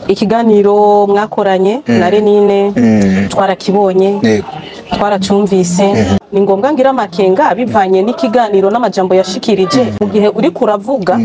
Ikiganiro mwakoranye na Renine twarakibonye, twaracumvise. Ni ngombwa ngira amakenga bivanye n'ikiganiro n'amajambo yashikirije. Mu gihe uri kuravuga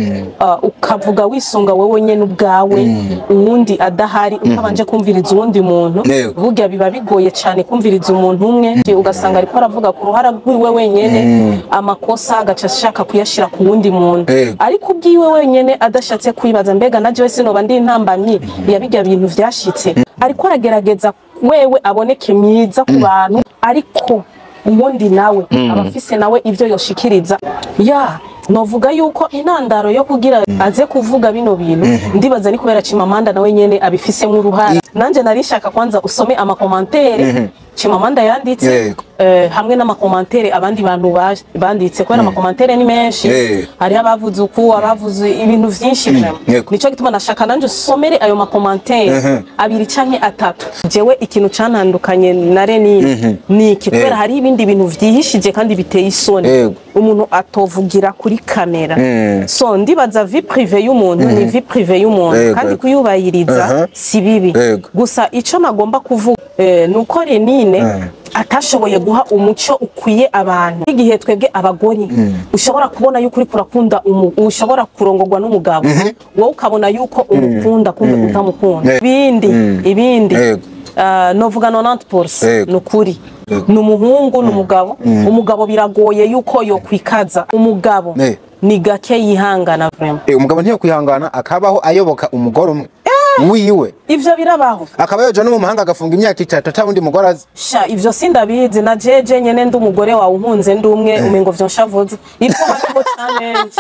ukavuga wisunga wewe nyene ubwawe, uwundi adahari, utabanje kumviriza uwundi muntu, burya biba bigoye cyane kumviriza umuntu umwe, ugasanga ariko aravuga ku ruhara rwiwe wenyene, amakosa agaca ashaka kuyashira ku wundi muntu, ariko ubwiwe wenyene adashatse kwibaza mbega na jewe sinoba ndi intambamyi ya bijya bintu vyashitse. Ariko aragerageza wewe aboneke myiza ku bantu, ariko uwundi nawe abafise nawe ivyo yoshikiriza. Ya novuga yuko intandaro yo kugira aze kuvuga bino bintu ndibaza ni kubera Chimamanda nawe nyene abifise nk'uruhara. Nanje narishaka kwanza usome amakomantere Chimamanda yanditse hamwe n'amakomantere abandi bantu banditse, kubera amakomantere ni menshi, hari abavuze uku, abavuze ibintu vyinshi vraiment. Nico gituma nashaka nanje usomere ayo makomantere abiri canke atatu. Jewe ikintu cantandukanye na Renine ni iki, kubera hari ibindi bintu vyihishije kandi biteye isoni umuntu atovugira kuri kamera. So ndibaza vie privée y'umuntu ni vie privée y'umuntu, kandi kuyubahiriza si bibi. Gusa ico nagomba kuvuga nuko Renine atashoboye guha umuco ukwiye abantu. Igihe twebwe abagore ushobora kubona yuko uri kurakunda ushobora kurongorwa n'umugabo, wowe ukabona yuko umukunda kumbe utamukunda. Ibindi novuga 90% nukuri numuhungu n'umugabo. Umugabo biragoye yuko yo kwikaza. Umugabo ni gake yihangana vraiment. Umugabo ntiyo kwihangana akabaho ayoboka umugore umwe wiwe. Ivyo birabaho. Akaba yoja no mu mahanga agafunga imyaka 3 atabundi mugore azi. Sha ivyo sindabizi na jeje nyene ndi umugore wawe unkunze ndi umwe umengo vyo nshavuze. Ivyo hariho challenge.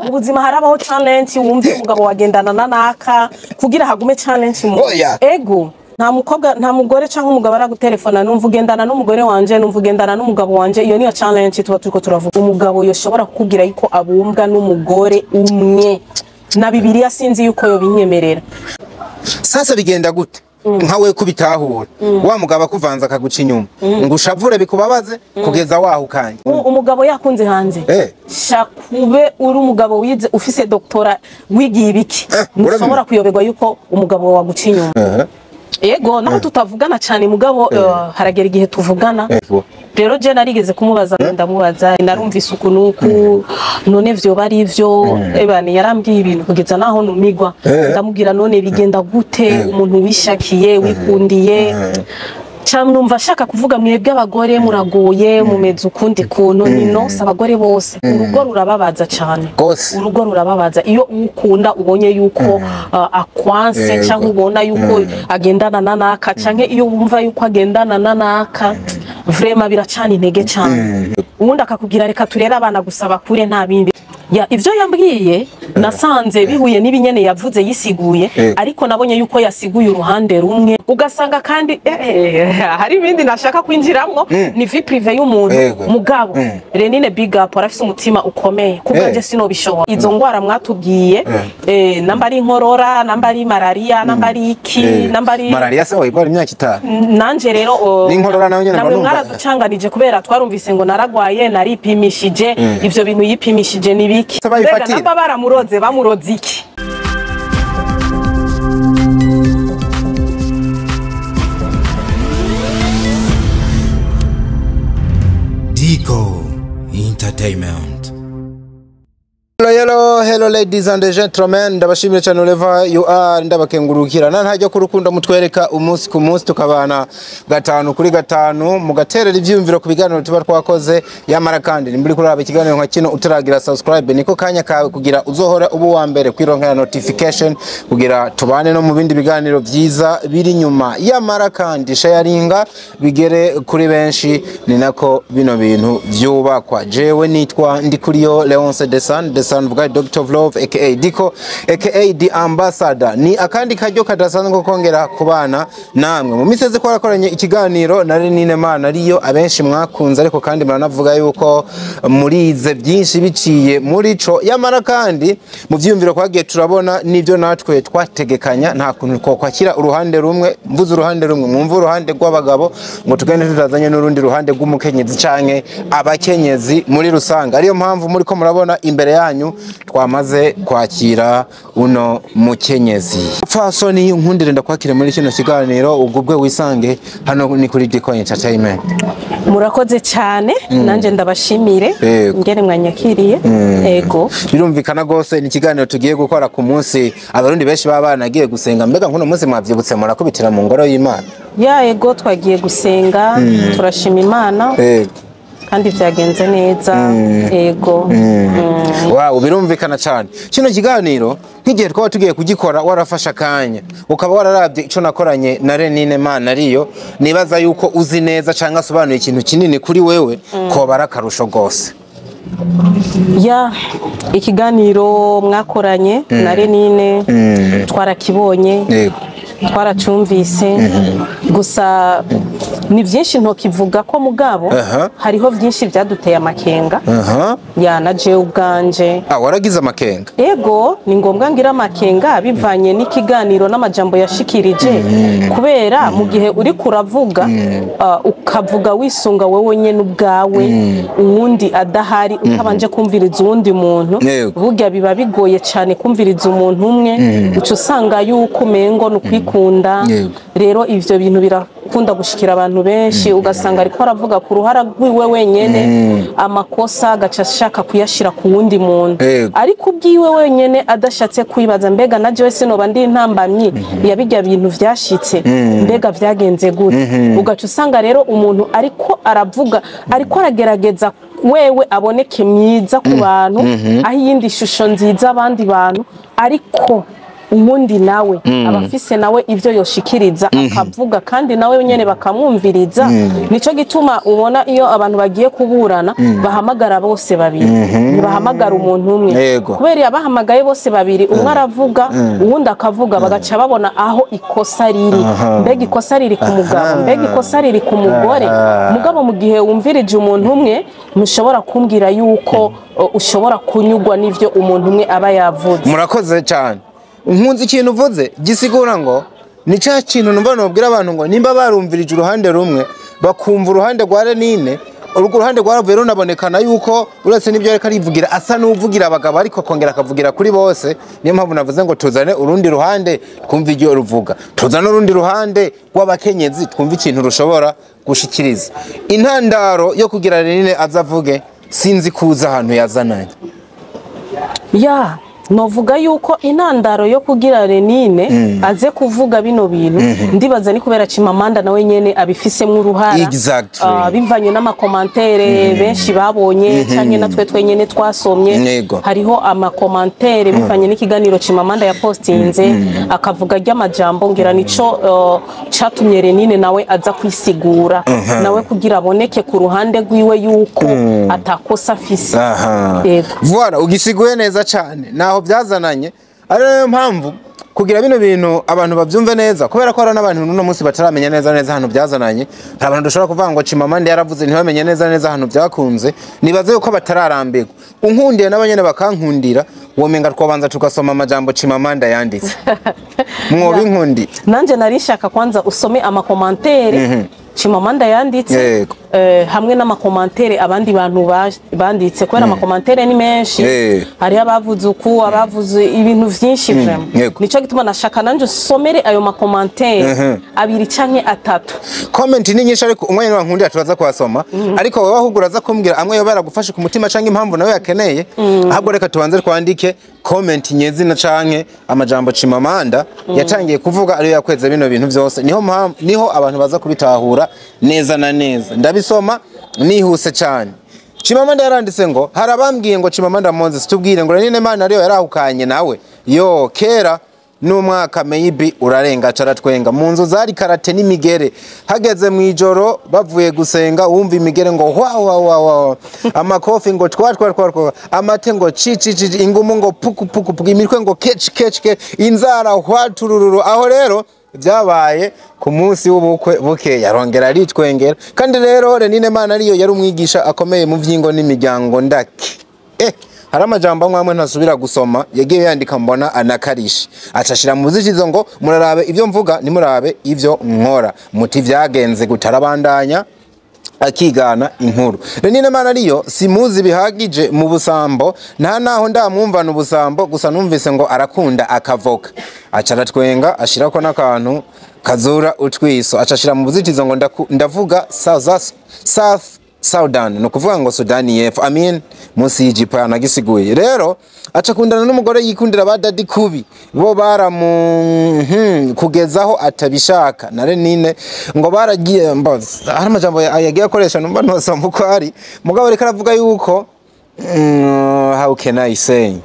Mu buzima harabaho challenge, wumve umugabo wagendana na naka kugira hagume challenge mu. Ego nta mukobwa nta mugore canke umugabo aragutelefona numva ugendana n'umugore wanje, numva ugendana n'umugabo wanje. Iyo niyo challenge tuba turiko turavuga. Umugabo yoshobora kukubwira yuko abumbwa n'umugore umwe, na Bibiliya sinzi yuko yo binyemerera. Sasa bigenda gute nkawe kubitahura wa mugabo akuvanza akaguca inyuma ngo ushavure bikubabaze kugeza wahukanye? Umugabo yakunze hanze shakube uri umugabo wize ufise doctora wigiye ibiki, ntushobora kuyoberwa yuko umugabo waguca inyuma. Yego naho tutavugana cyane mugabo haragera igihe tuvugana. Rero je narigeze kumubaza, ndamubaza narumvise uku nuku none vyo bari ivyo ebane yarambwiye ibintu kugeza naho numigwa. Ndamubwira none bigenda gute umuntu wishakiye wikundiye. Cyangwa numva ashaka kuvuga mwebwe abagore muragoye mumeze ukundi kuntu. Ni no abagore bose urugo rurababaza cyane, urugo rurababaza iyo ukunda ubonye yuko akwanse cyangwa ubona yuko agendana na naka, cyangwa iyo wumva yuko agendana na naka, vraiment biracana intege cyane. Ubundi akakubwira reka turere abana gusa bakure nta bindi. Ya ivyo yambwiye nasanze bihuye n'ibinyene yavuze yisiguye, ariko nabonye yuko yasiguye uruhande rumwe, ugasanga kandi hari ibindi nashaka kwinjiramwo ni vie privée y'umuntu. Mugabo Renine big up arafise umutima ukomeye kubanje sinobishobora. Izo ngwara mwatubwiye namba ari inkorora, namba ari malaria, namba ari iki, namba ari malaria se wayigwara imyaka 5 nanje rero n'inkorora nayo nyene namwe mwaraducanganije kubera twarumvise ngo naragwaye naripimishije. Ivyo bintu yipimishije ni biki? Mbega namba baramuroze bamuroze iki? Dico Entertainment. Hello, hello ladies and gentlemen, ndabashimira cyane wherever you are, ndabakengurukira na ntajya kurukundo mutwereka umunsi ku munsi tukabana 5 kuri 5 mugaterera ivyumviro ku biganiro tuba twakoze. Yamara kandi ni muri kuraba ikiganiro nka kino utaragira subscribe, niko kanya kawe kugira uzohora ubu wa mbere kwironkera notification kugira tubane no mu bindi biganiro vyiza biri nyuma. Yamara kandi sharinga bigere kuri benshi, ni nako bino bintu vyubakwa. Jewe nitwa Ndikuriyo Leonce Desan Desan Vuga Doctor of Love aka Diko aka The Ambassador. Ni akandi karyo kadasanzwe kongera kubana namwe mu miseze ko rakoranye ikiganiro na Renine Mana ariyo abenshi mwakunze, ariko kandi muranavuga yuko murize byinshi biciye muri co. Yamara kandi mu vyumviro kwagiye turabona nivyo natwe twategekanya, nta kuntu ko kwakira uruhande rumwe, mvuze uruhande rumwe mwumva uruhande rw'abagabo ngo tugende tutazanye n'urundi ruhande rw'umukenyezi canke abakenyezi muri rusanga. Ariyo mpamvu muri ko murabona imbere yanyu twamaze kwakira uno mukenyezi. Mupfasoni, nkundire ndakwakire muri kino kiganiro, ubwo wisange hano ni kuri Diko Entertainment. Murakoze cyane, nanjye ndabashimire ngene mwanyakiriye. Ego. Birumvikana gose, ni ikiganiro tugiye gukora ku munsi abarundi benshi baba banagiye gusenga. Mbega nkuno munsi mwavyibutse murakubitira mu ngoro y'Imana? Ya, ego, twagiye gusenga, turashima Imana kandi vyagenze neza. Ego. Wow, birumvikana cyane. Kino kiganiro nk'igihe twaba tugiye kugikora warafashe akanya ukaba wararabye ico nakoranye na Renine Manariyo, nibaza yuko uzi neza cyangwa asobanuye ikintu kinini kuri wewe, ko bara akarusho gose. Ya, ikiganiro mwakoranye na Renine twarakibonye, twaracumvise. Gusa ni byinshi ntokivuga ko, mugabo hariho byinshi byaduteye amakenga. Ya, na jewe ubwanje. Ah, waragize amakenga? Ego, ni ngombwa ngira amakenga bivanye n'ikiganiro n'amajambo yashikirije, kubera mu gihe uri kuravuga, ukavuga wisunga wewe nyene ubwawe, uwundi adahari, utabanje kumviriza uwundi muntu, burya biba bigoye cyane kumviriza umuntu umwe, uca usanga yuko umengo ni ukwikunda. Rero ivyo bintu birakunda gushikira abantu benshi, ugasanga ariko aravuga ku ruhara rwiwe wenyene, amakosa agaca ashaka kuyashira ku wundi muntu, ariko ubwiwe wenyene adashatse kwibaza: mbega na jewe sinoba ndi intambamyi ya bijya bintu vyashitse? Mbega vyagenze gute? Ugaca usanga rero umuntu ariko aravuga, ariko aragerageza wewe aboneke mwiza ku bantu, aho iyindi shusho nziza abandi bantu, ariko uwundi nawe aba afise nawe ibyo yoshikiriza, akavuga kandi nawe nyene bakamwumviriza. Nico gituma ubona iyo abantu bagiye kuburana bahamagara bose babiri, ntibahamagara umuntu umwe, kubera iyo abahamagaye bose babiri, umwe aravuga, uwundi akavuga, bagaca babona aho ikosa riri. Mbega ikosa riri ku mugabo, mbega ikosa riri ku mugore? Mugabo mu gihe wumvirije umuntu umwe, ntushobora kumbwira yuko ushobora kunyugwa n'ivyo umuntu umwe aba yavuze. Murakoze cyane. Nkunze ikintu uvuze gisigura ngo ni cya kintu numva nobwira abantu ngo nimba barumvirije uruhande rumwe, bakumva uruhande rwa Renine, urwo ruhande rwaravuye runabonekana yuko uretse n'ibyo ariko arivugira asa n'uvugira abagabo, ariko akongera akavugira kuri bose. Niyo mpamvu navuze ngo tuzane urundi ruhande twumve iryo ruvuga, tuzane urundi ruhande rw'abakenyezi twumve ikintu rushobora gushikiriza. Intandaro yo kugira Renine azavuge, sinzi kuza ahantu yazananye. Ya, novuga yuko intandaro yo kugira Renine aze kuvuga bino bintu, ndibaza ni kubera Chimamanda nawe nyene abifisemwo uruhara. Bivanye n'amakomantere benshi babonye, canke natwe twenyene twasomye, hariho amakomantere bivanye n'ikiganiro Chimamanda yapostinze, akavuga ry'amajambo. Ngira nico catumye Renine nawe aza kwisigura, nawe kugira aboneke ku ruhande rwiwe yuko atakosa afise. Yego. Voilà, ugisiguye neza cyane naho byazananye. Ari nayo mpamvu kugira bino bintu abantu bavyumve neza, kubera ko hari n'abantu n'uno munsi bataramenya neza neza ahantu byazananye. Hari abantu dushobora kuvuga ngo Chimamanda yaravuze, ntibamenye neza neza ahantu byakunze. Nibaze yuko batararambirwa, unkundiye n'abanyene bakankundira, womenga twabanza tugasoma amajambo Chimamanda yanditse. Mwobinkundi? Nanje nari nshaka kwanza usome amakomantere Chimamanda yanditse, hamwe n'amakomantere abandi bantu banditse, kubera amakomantere ni menshi. Hariho abavuze uku, abavuze ibintu vyinshi vraiment. Nico gituma nashaka nanje usomere ayo makomantere abiri canke atatu. Comment ni nyinshi, ariko umwanya wankundira turaza kuhasoma, ariko wowe ahubwo uraza kumbwira amwe yoba yaragufashe ku mutima canke impamvu nawe yakeneye. Ahubwo reka tubanze twandike comment nyezina canke amajambo Chimamanda yatangiye kuvuga, ariyo yakweze bino bintu vyose. Niho niho abantu baza kubitahura neza na neza. Ndabisoma nihuse cyane. Chimamanda yaranditse ngo: "Harabambwiye ngo Chimamanda Moses tubwire ngo Renine Mana ariyo yarahukanye nawe yo kera n'umwaka maybe urarenga." Caratwenga mu nzu zari karate n'imigere, hageze mu ijoro bavuye gusenga, wumva imigere ngo hwa hwa hwa hwa, amakofi ngo twa twa twa twa, amate ngo ci ci ci, ingumu ngo puku puku puku, imitwe ngo keci keci ke, inzara hwa turururu. Aho rero byabaye ku munsi w'ubukwe buke. Yarongera aritwengera. Kandi rero Renine Mana ariyo yari umwigisha akomeye mu vyingo n'imiryango ndaki. Hari amajambo amwe amwe ntasubira gusoma yagiye yandika, mbona anakarishe, acashira mu muzishizo ngo murarabe ivyo mvuga, nimurabe ivyo nkora. Muti vyagenze gutarabandanya. Akigana inkuru. Renine Manariyo simuzi bihagije mu busambo, nta naho ndamwumvana ubusambo, gusa numvise ngo arakunda akavoka. Aca aratwenga, ashirako n'akantu kazura utwiso, aca ashira mu buzitizo ngo ndavuga South Sudan, ni ukuvuga ngo Sudani y'Epfo, I mean munsi y'ijipo yanagisiguye. Rero aca akundana n'umugore yikundira ba daddy kubi, bo baramu kugezaho atabishaka. Na Renine ngo baragiye mbaza, hari amajambo yagiye akoresha numva ntosoma uko ari, mugabo reka aravuga yuko how can I say,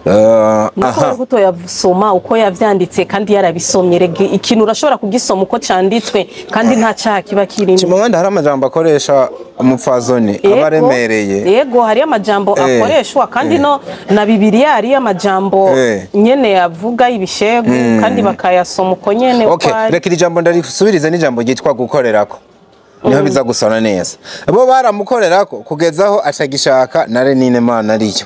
Nuko utoyasoma uko yavyanditse kandi yarabisomye. Rega ikintu urashobora kugisoma uko canditswe kandi nta caha kiba kirimo. Chimamanda hari amajambo akoresha umupfazoni aba aremereye. Yego, hariyo amajambo akoreshwa kandi no na Bibiliya hariyo amajambo nyene yavuga ibishegu kandi bakayasoma uko nyene uko ari. Reka iri jambo ndarisubirize, n'ijambo ryitwa gukorerako, niho biza gusona neza. Bo baramukorerako kugezaho atagishaka na Renine Mana ariyo.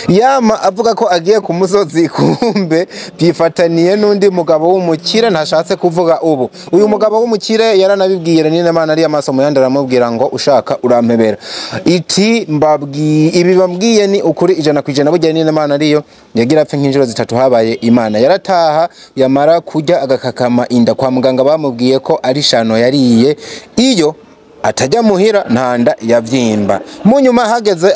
Yama avuga ko agiye ku musozi, kumbe byifataniye n'undi mugabo w'umukire ntashatse kuvuga ubu. Uyu mugabo w'umukire yaranabibwiye Renine Mana ariyo, amaso mu yandi, aramubwira ngo ushaka urampebera. Iti mbabwiye ibi, bambwiye ni ukuri 100%. Burya Renine Mana ariyo yagira apfe nk'inshuro zitatu habaye Imana. Yarataha, yamara kurya agakakama inda. Kwa muganga bamubwiye ko ari shano yariye, iyo atajya muhira ntanda yavyimba. Mu nyuma hageze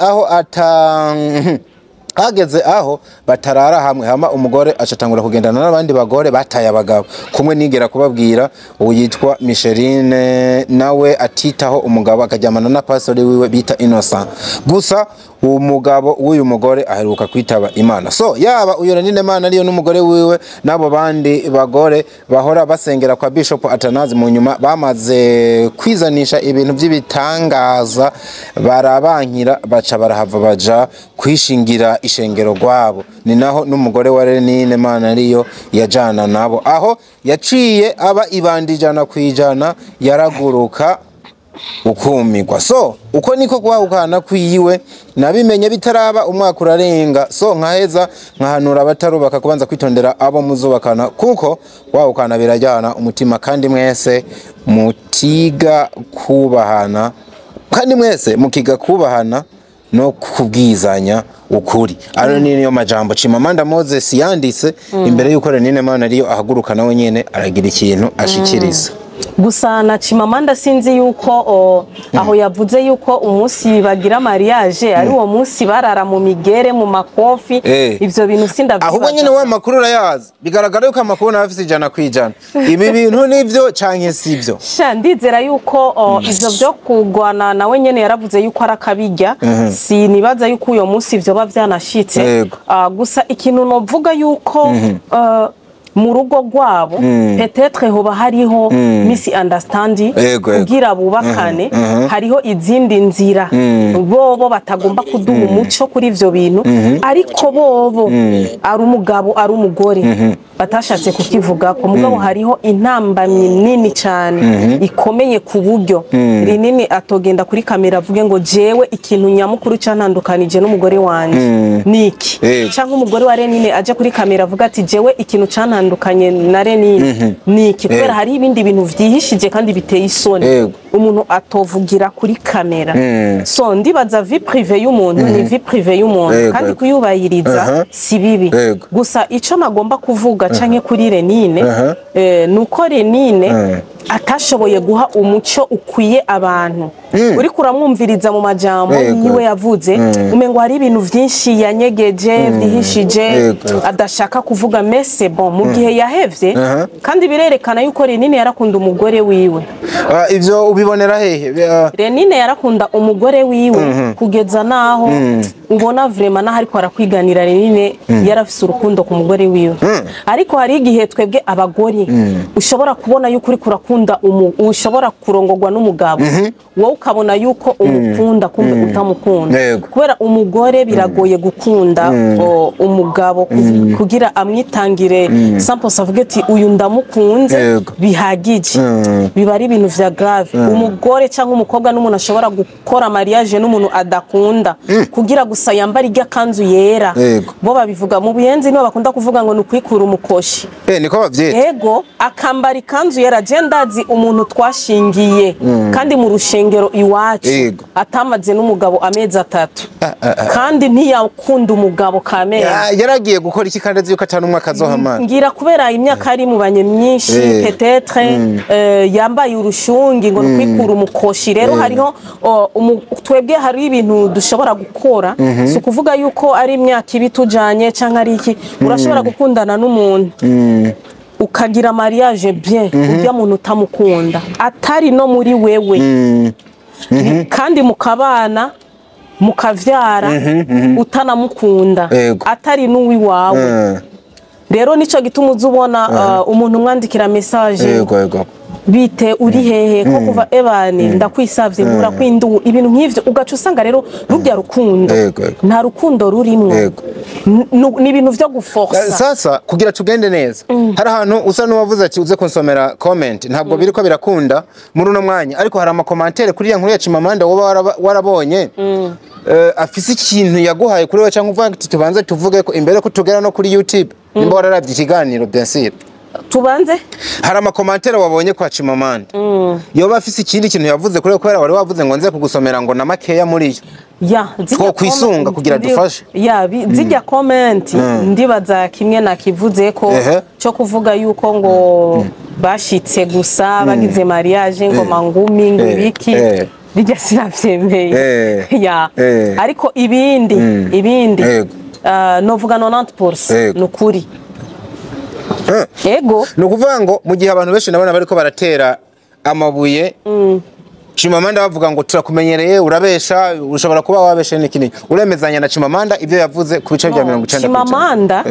aho batarara hamwe, hama umugore acatangura kugendana n'abandi bagore bataye abagabo, kumwe nigera kubabwira uwo yitwa Micheline, nawe atitaho umugabo, akaryamana na pastori wiwe bita Innocent. Gusa uwo mugabo w'uyu mugore aheruka kwitaba Imana. So yaba uyu Renine Mana ariyo n'umugore wiwe n'abo bandi bagore bahora basengera kwa Bishop Atanazi, mu nyuma bamaze kwizanisha ibintu by'ibitangaza, barabankira, baca barahava baja kwishingira ishengero rwabo. Ni naho n'umugore wa Renine Mana ariyo yajana nabo, aho yaciye aba ibandi 100%, yaraguruka ukumirwa. So uko niko kwahukana kwiwe nabimenye bitaraba umwaka urarenga. So nkaheza nkahanura abatarubaka kubanza kwitondera abo muzubakana, kuko wahukana birajyana umutima, kandi mwese mutiga kubahana, kandi mwese mukiga kubahana no kubwizanya ukuri. Ano ni niyo majambo Chimamanda Moses yanditse imbere yuko Renine Mana ariyo ahaguruka nawe nyene aragira ikintu ashikiriza. Gusa na Chimamanda sinzi yuko aho yavuze yuko umunsi bagira mariage ari uwo munsi barara mu migere, mu makofi. Ivyo bintu sindavyibaza. Ahubwo nyine wa makuru urayazi, bigaragara yuko amakuru nawe afise 100%. Ibi bintu nivyo canke sivyo? Sha, ndizera yuko ivyo vyo kugwana nawe nyene yaravuze yuko arakabirya, sinibaza yuko uyo munsi ivyo ba vyanashitse. Gusa ikintu novuga yuko mu rugo rwabo peut-être hoba hariho misunderstanding. Yego, yego. Kugira bubakane hariho izindi nzira bobo batagomba kuduha umuco kuri ivyo bintu, ariko bobo ari umugabo ari umugore batashatse kukivuga ko. Mugabo hariho intambamyi nini cyane ikomeye, ku buryo rinini atogenda kuri kamera avuge ngo jewe ikintu nyamukuru cyantandukanije n'umugore wanje niki, cyangwa umugore wa Renine aje kuri kamera avuga ati jewe ikintu cantandukanye na Renine niki, kubera hari ibindi bintu vyihishije kandi biteye isoni umuntu atovugira kuri kamera. So ndibaza vie privée y'umuntu ni vie privée y'umuntu, kandi kuyubahiriza si bibi. Gusa ico nagomba kuvuga canke kuri Renine, nuko Renine atashoboye guha umuco ukwiye abantu. Uriko uramwumviriza mu majambo yiwe yavuze, umengo hari ibintu vyinshi yanyegeje, vyihishije, adashaka kuvuga. Mais c'est bon, mu gihe yahevye, kandi birerekana yuko Renine yarakunda umugore wiwe. Ah, ivyo ubibonera hehe? Renine yarakunda umugore wiwe kugeza naho ubona vraiment naho ariko arakwiganira, Renine yarafise urukundo ku mugore wiwe. Ariko hari igihe twebwe abagore ushobora kubona yuko uriko urakunda ushobora kurongorwa n'umugabo, wowe ukabona yuko umukunda, kumbe utamukunda. Kubera umugore biragoye gukunda umugabo kugira amwitangire 100%, avuge ati uyu ndamukunze bihagije, biba ari ibintu vya grave. Umugore cyangwa umukobwa n'umuntu ashobora gukora mariage n'umuntu adakunda kugira gusa yambara irya kanzu yera. Bo babivuga mu Buyenzi, nibo bakunda kuvuga ngo ni ukwikura umukoshi. Niko bavyita. Ego, akambara ikanzu yera, je ndazi. Ndazi umuntu twashingiye kandi mu rushengero iwacu atamaze n'umugabo amezi 3, kandi ntiyakunda umugabo kamera. Yaragiye gukora iki kandi azi yuko atanu umwaka azohamara? Ngira kubera imyaka ari mu banye myinshi, peut-être yambaye urushungi ngo kwikura umukoshi. Rero hariho twebwe hari ibintu dushobora gukora, si ukuvuga yuko ari imyaka ibi tujanye canke ari iki. Urashobora gukundana n'umuntu ukagira mariage bien, urya muntu utamukunda, atari no muri wewe, kandi mukabana mukavyara utanamukunda, atari n'uwiwawe. Rero nico gituma uza ubona umuntu umwandikira message, yego bite, uri hehe, ko kuva ebane ndakwisavye nkura kwindu, ibintu nk'ivyo, ugaca usanga rero rurya rukundo nta rukundo rurimwo. Ni ibintu vyo guforsa. Sasa kugira tugende neza, hari ahantu usa n'uwavuze ati uze kunsomera comment, ntabwo biriko birakunda muri uno mwanya, ariko hari ama commentaires kuri ya nkuru ya Chimamanda woba warabonye afise ikintu yaguhaye kuri we, cyangwa uvuga ati tubanze tuvuge ko imbere ko tugera no kuri YouTube, nimba wararavye ikiganiro, bien sûr. Tubanze. Hari ama commentaires wabonye kwa Chimamanda yoba afise ikindi kintu yavuze kuri we, kubera wari wavuze ngo nze kugusomera ngo na makeya muri yo Ya, zijya Twokwisunga kugira dufashe. Ya, zijya comment, ndibaza kimwe nakivuze ko cyo kuvuga yuko ngo bashitse gusa bagize mariage ngo mangumi ngo ibiki, bijya sinavyemeye. Ya, ariko ibindi novuga 90% nukuri. Ego. Ni ukuvuga ngo mu gihe abantu benshi nabona bariko baratera amabuye Chimamanda bavuga ngo turakumenyereye urabesha, ushobora kuba wabeshe n'iki n'iki, uremezanya na Chimamanda ibyo yavuze ku bice bya 90%? Chimamanda,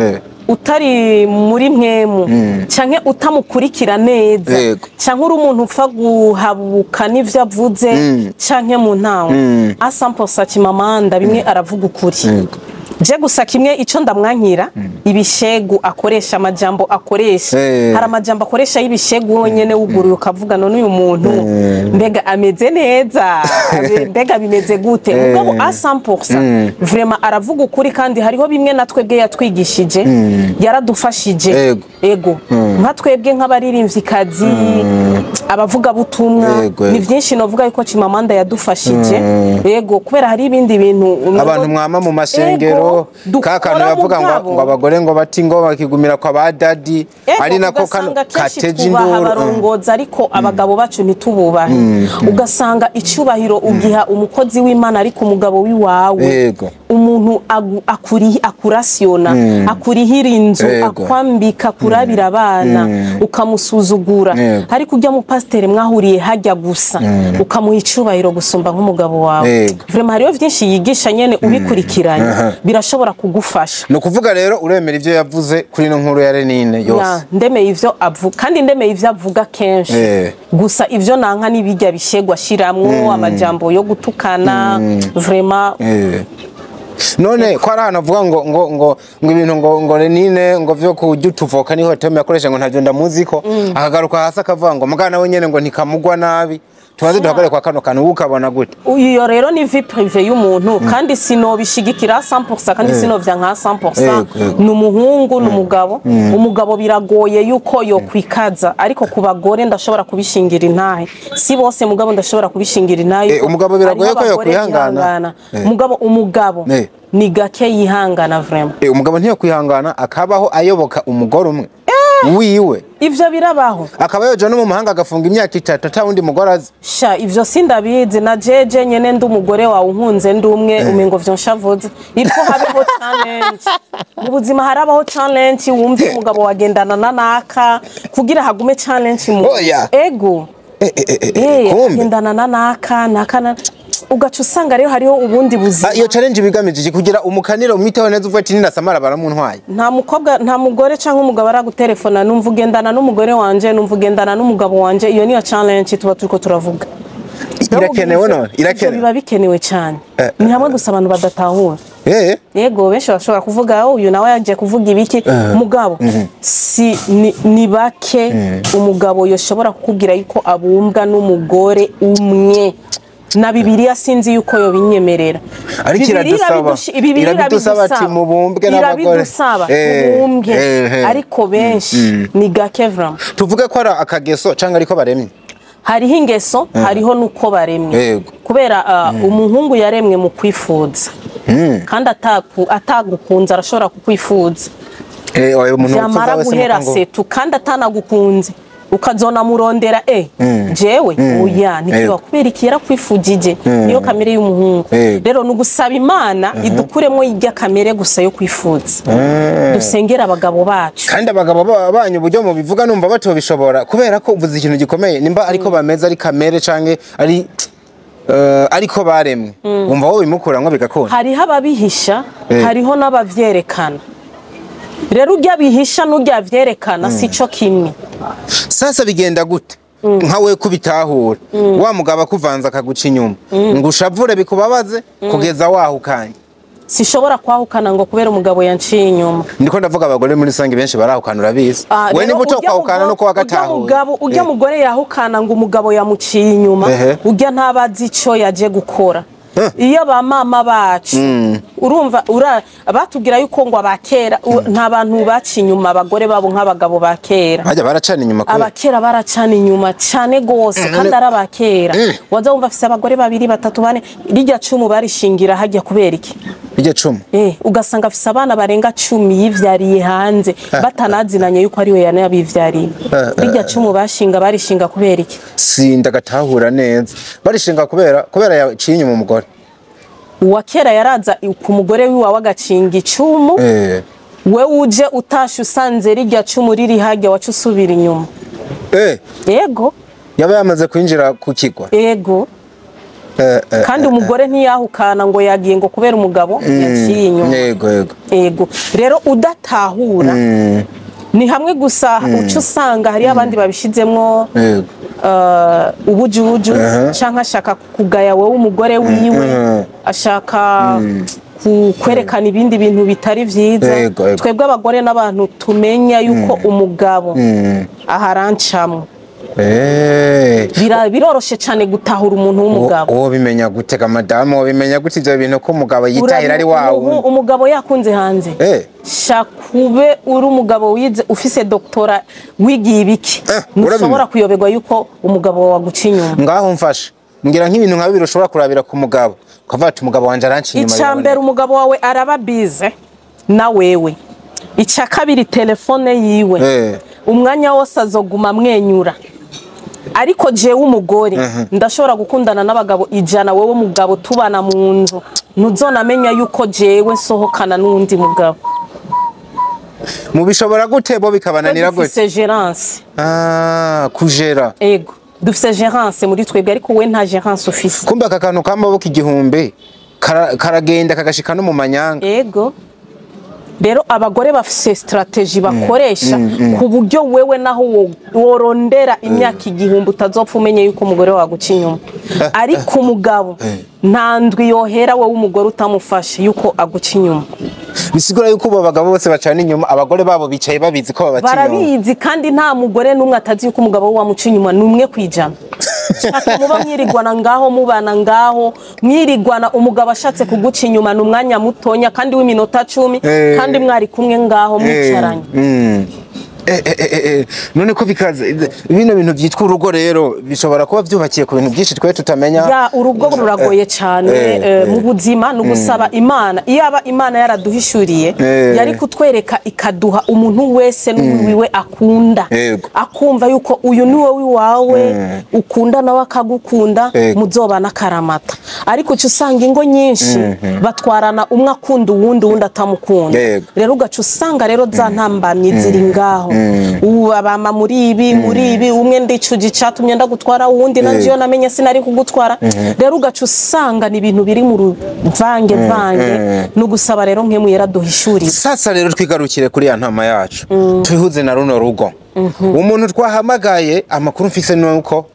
utari muri mwemu canke utamukurikira neza, canke uri umuntu upfa guhabuka n'ivyo avuze, canke mu ntango a 100%, Chimamanda bimwe aravuga ukuri. Je gusa kimwe ico ndamwankira, ibishegu akoresha, amajambo akoresha. Hari amajambo akoresha y'ibishegu wonyene wuguruye ukavuga: none uyu muntu mbega ameze neza, mbega bimeze gute? Mugabo a 100% vraiment aravuga ukuri, kandi hariho bimwe na twebwe yatwigishije, yaradufashije. Ego, nka twebwe nk'abaririmvyikazi, abavugabutumwa, ni byinshi novuga yuko Chimamanda yadufashije. Ego, kubera hari ibindi bintu Abantu mwama mu masengero, Ego, ka kantu dukora yavuga ngo mugabo. ngo abagore ngo bati ngo bakigumira kwa ba daddy, ari nako kano Ugasanga kenshi kateje twubaha induru. abarongozi ariko abagabo bacu ntitububahe. Ugasanga icyubahiro ugiha umukozi w'Imana, ariko umugabo w'iwawe, umuntu akurasiyona, akurihira inzu, akwambika, akurabira abana, ukamusuzugura. Ariko ujya mu pasiteri mwahuriye hajya gusa ukamuha icyubahiro gusumba nk'umugabo wawe. Vraiment hariho byinshi yigisha nyene, ubikurikiranye birashobora kugufasha. Ni ukuvuga rero uremera ivyo yavuze kuri ino nkuru ya Renine yose? Ya, ndemeye ivyo avuga, kandi ndemeye ivyo avuga kenshi. Gusa ivyo nanka n'ibijya bishegwa ashiramwo amajambo yo gutukana vraiment. None ko ari ahantu avuga ngo ibintu ngo Renine ngo vyo kurya utuvoka, niho terme yakoresha, ngo ntavyo ndamuzi ko, akagaruka hasi akavuga ngo mugana we nyene ngo ntikamugwa nabi. Tubanze duhagarare kwa kano kantu, wowe ukabona gute? Iyo rero ni vie privée y'umuntu, kandi sinobishigikira 100%, kandi sinovya nka 100%. Yego, yego. Ni umuhungu, ni umugabo. Umugabo biragoye yuko yokwikaza, ariko ku bagore ndashobora kubishingira intahe. Si bose, mugabo ndashobora kubishingira intahe. Umugabo biragoye Hariho ko abagore yokwihangana. bihangana. Mugabo umugabo ni gake yihangana vraiment. Umugabo ntiyokwihangana akabaho ayoboka umugore umwe wiwe? Ivyo birabaho. Akaba yoja no mu mahanga agafunga imyaka 3 ata wundi mugore azi? Sha, ivyo sindabizi. Na jeje nyene ndi umugore wawe, unkunze ndi umwe, umengo vyo nshavuze. Ilfo habeho challenge mu buzima, harabaho challenge, wumve umugabo wagendana na naka kugira hagume challenge mu Oya. Ego. Kumbe agendana na naka naka na, ugaca usanga rero hariho ubundi buzima. Ah, iyo challenge bigamije iki? Kugira umukaniro umwiteho neza, uvuga ati ninasamara baramuntwaye. Nta mukobwa, nta mugore cyangwa umugabo aragutelefona numva ugendana n'umugore wanje, numva ugendana n'umugabo wanje. Iyo niyo challenge tuba turiko turavuga. Irakenewe none? Ivyo Irakenewe. biba bikenewe cyane, ni hamwe gusa abantu badatahura. Yego, benshi bashobora kuvuga: "Oh, uyu nawe yagiye kuvuga ibiki?" Mugabo si ni bake umugabo yoshobora kukubwira yuko abumbwa n'umugore umwe. Na Bibiliya sinzi yuko yobinyemerera. Ariko Bibiliya iradusaba. Bibiliya Irabidusaba ati mubumbwe n'abagore. Irabidusaba mubumbwe, ariko benshi ni gake vraiment. Tuvuge ko ari akageso canke ariko baremye? Hariho ingeso, hariho nuko baremwe. Kubera umuhungu yaremwe mu kwifuza, kandi atagukunze arashobora kukwifuza. Oya, umuntu wifuza Vyamara wese guhera nuko ngo- setu, kandi atanagukunze ukazona murondera, jewe oya ntikiba, kubera iki yarakwifujije, niyo kamere y'umuhungu. Rero ni ugusaba Imana idukuremo irya kamere gusa yo kwifuza, dusengera abagabo bacu. Kandi abagabo banyu uburyo mubivuga numva batobishobora, kubera ko uvuze ikintu gikomeye. Nimba ariko bameze, ari kamere canke ari ariko baremwe, wumva wowe bimukuramwo bigakunda? Hariho ababihisha, hariho n'abavyerekana. Rero urya bihisha n'urya vyerekana sico kimwe. Sasa bigenda gute nka we kubitahura, wa mugabo akuvanze akaguca inyuma, ngo ushavure bikubabaze kugeza wahukanye? Sishobora kwahukana ngo kubera umugabo yanciye inyuma. Ndiko ndavuga abagore muri rusange, benshi barahukana, urabizi. We Rero niba urya utokwahukana nuko urya wagatahuye. mugabo, urya mugore yahukana ngo umugabo yamuciye inyuma, urya ntabazi ico yaje gukora. Iyo ba mama bacu, urumva, batubwira yuko ngo abakera nta bantu baca inyuma abagore babo nk'abagabo ba kera. Bajya baracana inyuma kubera Abakera baracana inyuma cane gose, kandi ari abakera. Waza wumva afise abagore babiri, batatu, bane. Rirya cumu barishingira hajya kubera iki? Iryo cumu? Ugasanga afise abana barenga 10 yivyariye hanze, batanazinanye yuko ari we yanabivyariye. Rirya cumu bashinga, barishinga kubera iki? Sindagatahura neza. Barishinga kubera yaciye inyuma umugore? Uwa kera yaraza ku mugore wiwawe agacinga icumu. We uje utashe usanze rirya cumu riri harya, waca usubira inyuma. Yego. Yaba yamaze kwinjira ku kigwa? Ego. Kandi umugore ntiyahukana ngo yagiye ngo kubera umugabo yaciye inyuma. Yego yego. Ego, rero udatahura ni hamwe gusa uca usanga hariyo abandi babishizemwo ubujubuju, canke ashaka kugaya wowe umugore wiwe, ashaka kwerekana ibindi bintu bitari vyiza. Yego, yego. Twebwe abagore n'abantu tumenya yuko umugabo aharancamwo. Biroroshe cane gutahura umuntu w'umugabo. Uwo bimenya gutega, madamu, bimenya gute ivyo bintu ko umugabo yitahira ari wawe? Umugabo yakunze hanze, shakube uri umugabo wize, ufise doctorat, wigiye ibiki, ntushobora kuyoberwa yuko umugabo wawe aguca inyuma. Ngaho mfashe, mbwira nk'ibintu nka bibiri ushobora kurabira ku mugabo ukavuga ati umugabo wanje aranciye inyuma. Icya mbere, Biraboneka. umugabo wawe araba bize na wewe. Icya kabiri, telefone yiwe umwanya wose azoguma amwenyura. Ariko jewe umugore ndashobora gukundana n'abagabo 100, wewe mugabo tubana mu nzu ntuzonamenya yuko jewe nsohokana n'uwundi mugabo. Mubishobora gute, bo bikabananira gute? Dufise gérance. Ah, kujera. Ego, dufise gérance muri twebwe, ariko we nta gérance ufise. Kumbe aka kantu k'amaboko 1000 karagenda kagashika no mu manyanga. Ego, rero abagore bafise stratégie bakoresha ku buryo wewe naho worondera imyaka 1000 utazopfa umenye yuko umugore waguca inyuma, ariko umugabo nta ndwi yohera wowe umugore utamufashe yuko aguca inyuma. Bisigura yuko ubu abagabo bose bacana inyuma abagore babo bicaye babizi ko babaca inyuma? Barabizi, kandi nta mugore n'umwe atazi yuko umugabo we wamuca inyuma, ni 1%. Shaka muba mwirigwana ngaho, mubana ngaho mwirigwana, umugabo ashatse kuguca inyuma ni umwanya mutonya kandi w'iminota 10, kandi mwari kumwe ngaho mwicaranye. None ko bikaze bino bintu byitwa urugo rero bishobora kuba byubakiye ku bintu byinshi twe tutamenya? Ya, urugo ruragoye cyane. Mu buzima ni ugusaba Imana. Iyaba Imana yaraduhishuriye, yari kutwereka ikaduha umuntu wese n'uwiwe akunda, akumva yuko uyu ni wowe wawe ukunda, nawe akagukunda, muzobana akaramata. Ariko uca usanga ingo nyinshi batwarana umwe akunda uwundi, uwundi atamukunda. Rero ugaca usanga rero za ntambamyi ziri ngaho, ubu abama muri ibi, muri ibi, umwe ndicuja icatumye ndagutwara, uwundi nanje iyo namenye sinari kugutwara. Rero ugaca usanga ni ibintu biri mu ruvange vange. Ni ugusaba rero nkemu yaraduhishurira. Sasa rero twigarukire kuri ya ntama yacu, tubihuze na runo rugo. Umuntu twahamagaye, amakuru mfise nuko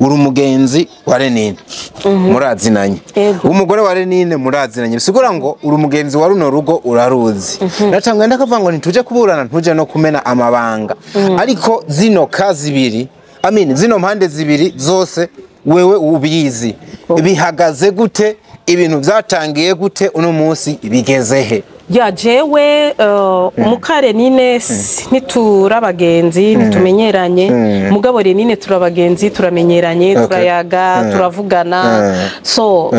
uri umugenzi wa Renine, murazinanye. Ego. Umugore wa Renine murazinanye, bisigura ngo uri umugenzi wa runo rugo, uraruzi. Natangwe ndakavuga ngo ntituje kuburana, ntuje no kumena amabanga, ariko zino ka zibiri, I mean, zino mpande zibiri zose Wewe ubizi, bihagaze gute? Ibintu vyatangiye gute? Uno munsi bigeze he? Ya, jewe muka Renine ntitura abagenzi, ntitumenyeranye. Mugabo Renine turabagenzi, turamenyeranye, turayaga, turavugana. So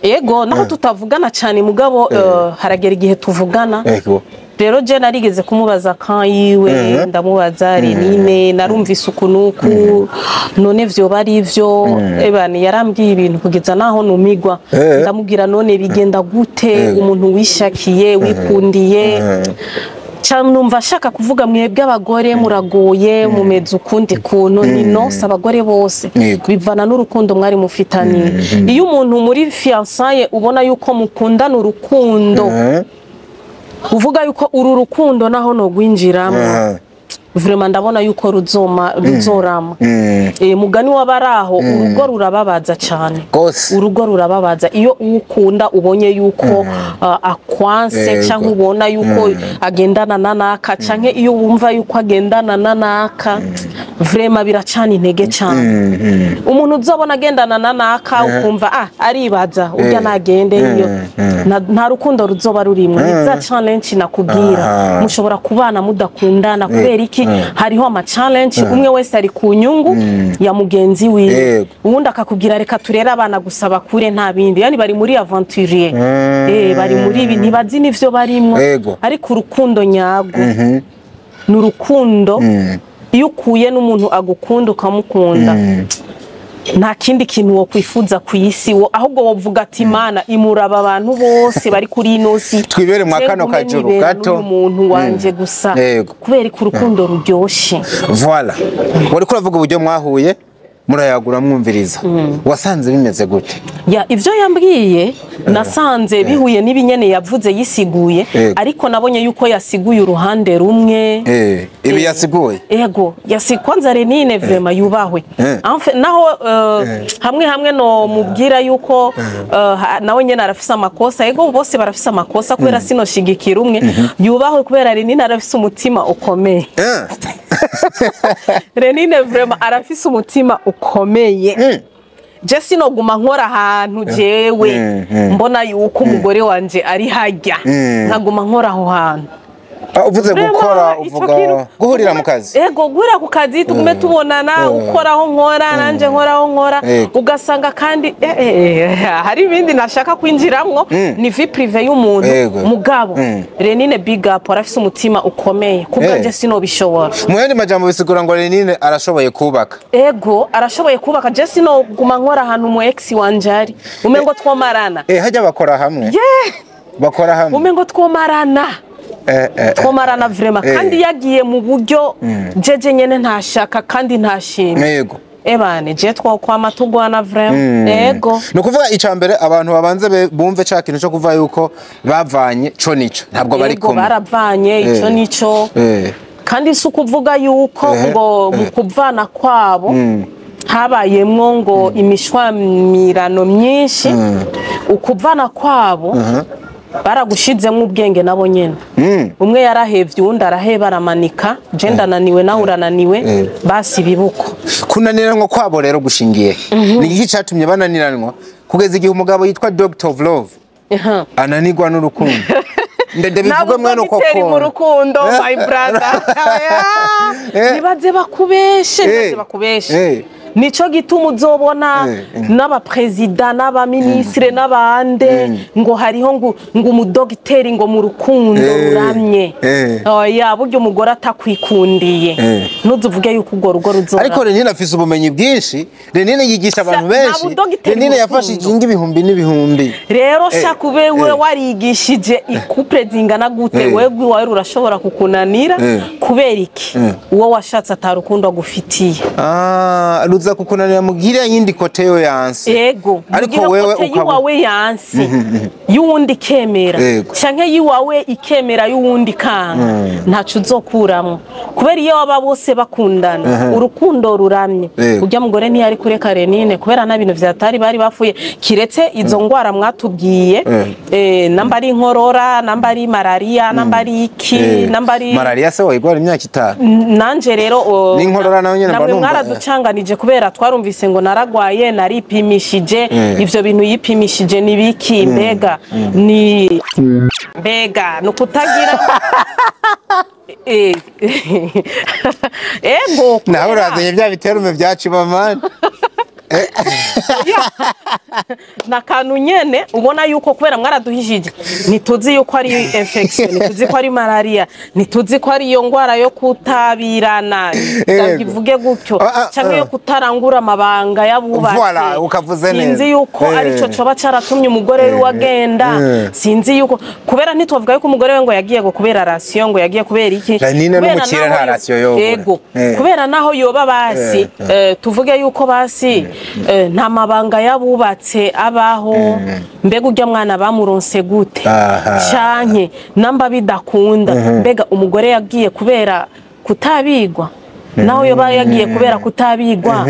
ego, naho tutavugana cyane, mugabo haragera igihe tuvugana. Rero je narigeze kumubaza kan yiwe, ndamubaza: "Renine, narumvise uku nuku, none vyoba ari ivyo?" Ebane, yarambwiye ibintu kugeza naho numigwa. Ndamubwira: "None bigenda gute umuntu wishakiye, wikundiye?" Ca numva ashaka kuvuga: "Mwebwe abagore muragoye, mumeze ukundi kuntu." Ni no si abagore bose. Bivana n'urukundo mwari mufitaniye. Iyo umuntu muri fiançailles ubona yuko mukundana urukundo, uvuga yuko uru rukundo naho no gwinjiramo, vraiment ndabona yuko ruzoma, ruzorama. Mugani w'abaraho, urugo rurababaza cyane. Gose. Urugo rurababaza iyo uwukunda ubonye yuko akwanse, cyangwa ubona yuko agendana na naka, canke iyo wumva yuko agendana na naka, vraiment biracana intege cyane. Umuntu uzobona agendana na naka, ukumva aribaza urya nagende, iyo nta rukundo ruzoba rurimwo. Ni za challenge nakubwira. Mushobora kubana mudakundana. Kubera iki? Hariho ama challenge, umwe wese ari ku nyungu ya mugenzi wiwe. Uwundi akakubwira: "Reka turere abana gusa bakure, nta bindi." Yani bari muri aventurier, bari muri ibi, ntibazi n'ivyo barimwo. Ariko urukundo nyarwo ni urukundo iyo ukuye n'umuntu agukunda, ukamukunda, nta kindi kintu wokwifuza ku isi wo, ahubwo wovuga ati: "Imana imuraba abantu bose bari kuri ino si, Twibere mwa je kano ngume kajuru nibera gato." n'uyu muntu wanje gusa. Kubera ko urukundo ruryoshe. Voilà, wariko uravuga uburyo mwahuye, murayagura, mwumviriza. Wasanze bimeze gute? Ya, ivyo yambwiye nasanze bihuye n'ibinyene yavuze yisiguye. Ariko nabonye yuko yasiguye uruhande rumwe. Ibi yasiguye? Ego, yasi kwanza Renine vraiment yubahwe. En fait, naho hamwe hamwe no mubwira yuko nawe nyene arafise amakosa. Ego, bose barafise amakosa, kubera sinoshigikira umwe. Yubahwe kubera Renine arafise umutima ukomeye. Renine vraiment arafise umutima ukomeye. Je sinoguma nkora ahantu jewe mbona yuko umugore wanje ari hajya, nkaguma nkora aho hantu. Ah, uvuze Vraiment, gukora, ico uvuga guhurira mu kazi? Ego, guhurira ku kazi, tugume tubonana, ukoraho nkora, nanje nkoraho nkora. Ugasanga kandi hari ibindi nashaka kwinjiramwo, ni vie privée y'umuntu. Mugabo Renine, big up, arafise umutima ukomeye. Kubwanje sinobishobora. Mu yandi majambo bisigura ngo Renine arashoboye kubaka. Ego, arashoboye kubaka. Je sinoguma nkora ahantu mu ex wanje ari, umengo twomarana. Hajya bakora hamwe? Bakora hamwe. Umengo twomarana. Twomarana vraiment. Kandi yagiye mu buryo jeje nyene ntashaka kandi ntashimye. Ebane, je twokwama tugwana vraiment, ego. Ni ukuvuga icya mbere, abantu babanze bumve ca kintu cyo kuva yuko bavanye, co nico ntabwo bari Ego, kumwe. baravanye, ico nico. Kandi si ukuvuga yuko ngo mu kuvana kwabo habayemwo ngo imishwamirano myinshi. Ukuvana kwabo baragushizemwo ubwenge nabo nyene. Umwe yarahevye, uwundi araheba, aramanika: "Je ndananiwe, nawe urananiwe." Basi ibibuko. Kunaniranwa kwabo rero gushingiye he? Ni iki catumye bananiranwa kugeza igihe umugabo yitwa Doctor of Love ananirwa n'urukundo? Ndabivuga mwene uko Ntabwo mu kuntu. rukundo, my brother. Nibaze bakubeshe, nibaze bakubeshe. Nico gituma uzobona n'abaperezida n'abaminisitiri n'abande ngo hariho ngo umudogiteri ngo mu rukundo ruramye. Oya, burya umugore atakwikundiye, ntuzuvuge yuko urwo rugo ruzora. Ariko Renine afise ubumenyi bwinshi. Renine yigisha abantu Nta benshi. budogiteri Renine mu yafashije rukundo. ingo ibihumbi n'ibihumbi. Rero shaka ube we warigishije i couple zingana gute, wewe iwawe rurashobora kukunanira. Kubera iki? Uwo washatse atarukundo agufitiye. Ah, ruza kukunanira mugira yindi côté yo yanse. Ego. Ariko mugira wewe côté ukaba yiwawe yanse, y'uwundi ikemera, canke yiwawe ikemera, y'uwundi kanga, ntaco uzokuramwo. Kubera iyo baba bose bakundana urukundo ruramye, urya mugore ntiyari kureka Renine, kubera nta bintu vyatari bari bafuye, kiretse izo ngwara mwatubwiye, namba ari inkorora, namba ari malaria, namba ari iki, namba ari Malaria se wayigwara imyaka 5? Nanje rero N'inkorora nayo nyene mba namwe numva, mwaraducanganije kubera Kubera twarumvise ngo naragwaye, naripimishije. Ivyo bintu yipimishije ni biki? Mbega ni mbega ni ukutagira ego Nawe kubera- urazanye bya biterume bya Chimamanda. Na kantu nyene ubona yuko kubera mwaraduhishije, ntituzi yuko ari infection, ntituzi ko ari malaria, ntituzi ko ari iyo ngwara yo kutabirana, ndabivuge gutyo, canke yo kutarangura amabanga y'abubatsi. Voilà, ukavuze neza. Sinzi yuko arico coba caratumye umugore wiwe agenda. Sinzi yuko kubera ntitwavuga yuko umugore we ngo yagiye ngo kubera ration, ngo yagiye kubera iki. Janine Kubera n'umukire naho nta ration yobura. Ego. Kubera naho yoba basi, tuvuge yuko basi nta mabanga y'abubatse abaho, mbega urya mwana bamuronse gute? Canke namba bidakunda, mbega umugore yagiye kubera kutabigwa? Naho yoba yagiye kubera kutabigwa,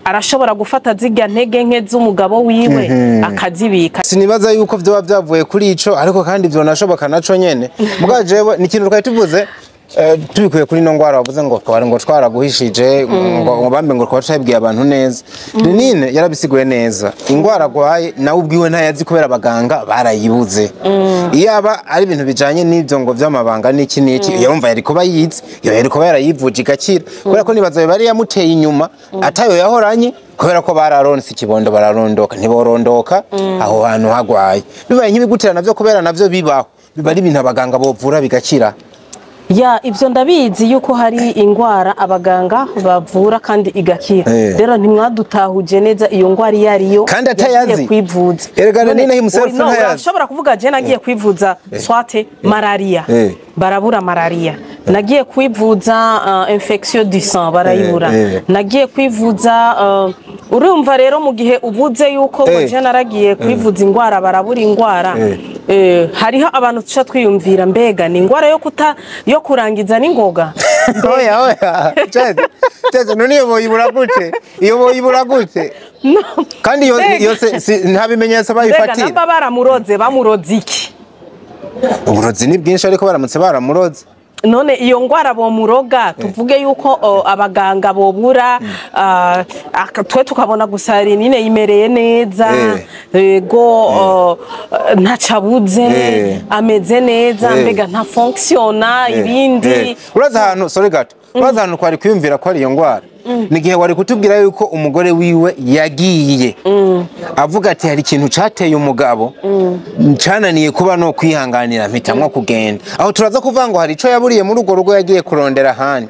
arashobora gufata zirya ntege nke z'umugabo wiwe akazibika. Sinibaza yuko vyoba vyavuye kuri ico, ariko kandi vyonashoboka naco nyene. Mugabo jewe ni ikintu twari tuvuze, tubikuye kuri ino ngwara wavuze ngo twari ngo twaraguhishije, ngo bambe ngo twari twabibwiye abantu neza. Renine yarabisiguye neza, ingwara agwaye nawe ubwiwe ntayazi kubera abaganga barayibuze. Iyaba ari ibintu bijanye n'ivyo ngo vy'amabanga n'iki n'iki, yumva yari kuba yize, iyo yari kuba yarayivuje igakira, kubera ko nibaza bari yamuteye inyuma atayo yahoranye, kubera ko bararonse ikibondo bararondoka, ntiborondoka aho hantu hagwaye. Bibaye nk'ibigutera navyo, kubera navyo bibaho, biba ari ibintu abaganga bovura bigakira. Ya, ivyo ndabizi yuko hari ingwara abaganga bavura kandi igakira. Rero ntimwadutahuje neza iyo ngwara iyo ariyo Kandi atayazi. yagiye kwivuza. Erega None, Nina himself no, ntayazi. urashobora kuvuga je nagiye kwivuza soit malaria, barabura malaria. Nagiye kwivuza infection du sang, barayibura. Nagiye kwivuza urumva rero mu gihe uvuze yuko ngo je naragiye kwivuza ingwara, barabura ingwara, hariho abantu tuca twiyumvira mbega ni ingwara yo kuta yo kurangiza n'ingoga. Oya, oya, Jeze, Jeze, none iyo boyibura gute? Iyo boyibura gute? No. Kandi iyo Mbega- iyo nta bimenyetso Mbega bayifatira. namba baramuroze, bamuroze iki? Uburozi ni bwinshi, ariko baramutse baramuroze. None iyo ngwara bomuroga, tuvuge yuko abaganga bobura, twe tukabona gusa Renine yimereye neza, ego, ntacabuze, ameze neza, mbega nta fonctionna ibindi. Uraza ahantu, sorry gato, uraza ahantu twari kwiyumvira ko ari iyo ngwara ni igihe wari kutubwira yuko umugore wiwe yagiye avuga ati hari ikintu cateye umugabo cananiye kuba no kwihanganira, mpitamwo kugenda. Aho turaza kuvuga ngo hari ico yaburiye muri urwo rugo yagiye kurondera ahandi,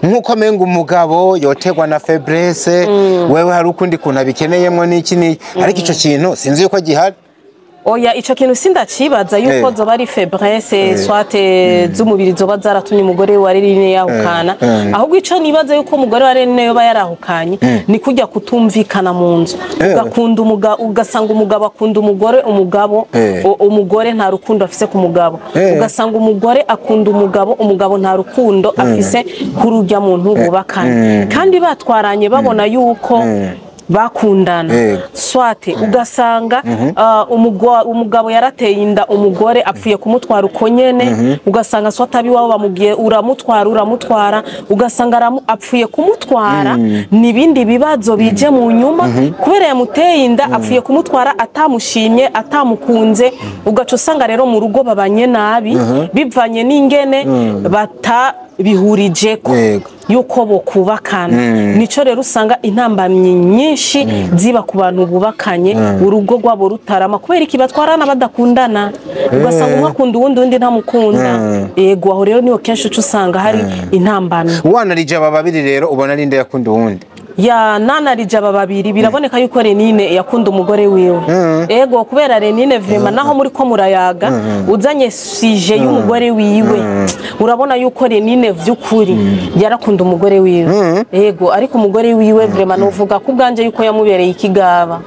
nk'uko menga umugabo yotegwa na faiblesse, wewe hari ukundi kuntu abikeneyemwo n'iki n'iki, ariko ico kintu sinzi yuko gihari. Oya, ico kintu sindacibaza yuko zoba ari faiblesse soit z'umubiri zoba zaratumye umugore wa Renine yahukana. Ahubwo ico nibaza yuko umugore wa Renine yoba yarahukanye ni kujya kutumvikana mu nzu, ugakunda ugasanga umugabo akunda umugore, umugabo umugore nta rukundo afise ku mugabo, ugasanga umugore akunda umugabo, umugabo nta rukundo afise kuri urya muntu bubakanye, kandi batwaranye babona yuko bakundana. Soit ugasanga umugabo yarateye inda umugore, apfuye kumutwara uko nyene, ugasanga soit abiwabo bamubwiye uramutwara, uramutwara, ugasanga apfuye kumutwara n'ibindi bibazo bije mu nyuma kubera yamuteye inda, apfuye kumutwara atamushimye, atamukunze. Ugaca usanga rero mu rugo babanye nabi bivanye n'ingene batabihurijeko yuko bokubakana. Nico rero usanga intambamyi nyinshi ziba ku bantu bubakanye, urugo rwabo rutarama. Kubera iki? Batwarana badakundana, ugasanga umwe akunda uwundi, undi ntamukunda. Yego, aho rero niho kenshi uca usanga hari intambamyi. Wanarije aba babiri rero, ubona ari nde yakunda uwundi? Ya, nanarije aba babiri, biraboneka yuko Renine yakunda umugore wiwe. Ego, kubera Renine vraiment naho muri ko murayaga uzanye sujet y'umugore wiwe, urabona yuko Renine vy'ukuri yarakunda umugore wiwe. Ego, ariko umugore wiwe vraiment novuga ku bwanje yuko yamubereye ikigaba.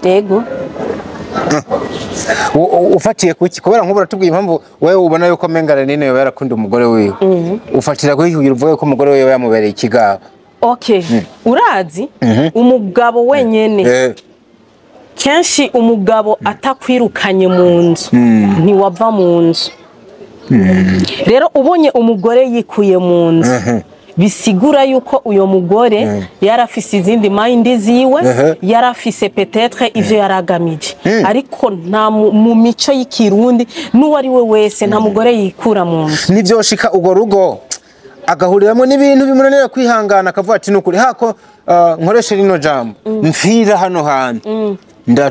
Ego. Ufatiye kuki? Kubera nk'ubu uratubwiye impamvu wewe ubona yuko menga Renine yoba yarakunda umugore wiwe, ufatira kuki kugira uvuge ko umugore wiwe yamubereye ikigaba? Okay, urazi umugabo wenyene, kenshi umugabo atakwirukanye mu nzu ntiwava mu nzu. Rero ubonye umugore yikuye mu nzu, Bisigura yuko uyo mugore yarafise izindi mind ziwe, yarafise peut-être ivyo yaragamije, ariko nta mu mico y'Ikirundi n'uwo ari we wese, nta mugore yikura mu nzu. Nivyoshika urwo rugo agahuriramwo n'ibintu bimunanira kwihangana, akavuga ati: "Nukuri hako nkoreshe rino jambo, mfira hano hantu,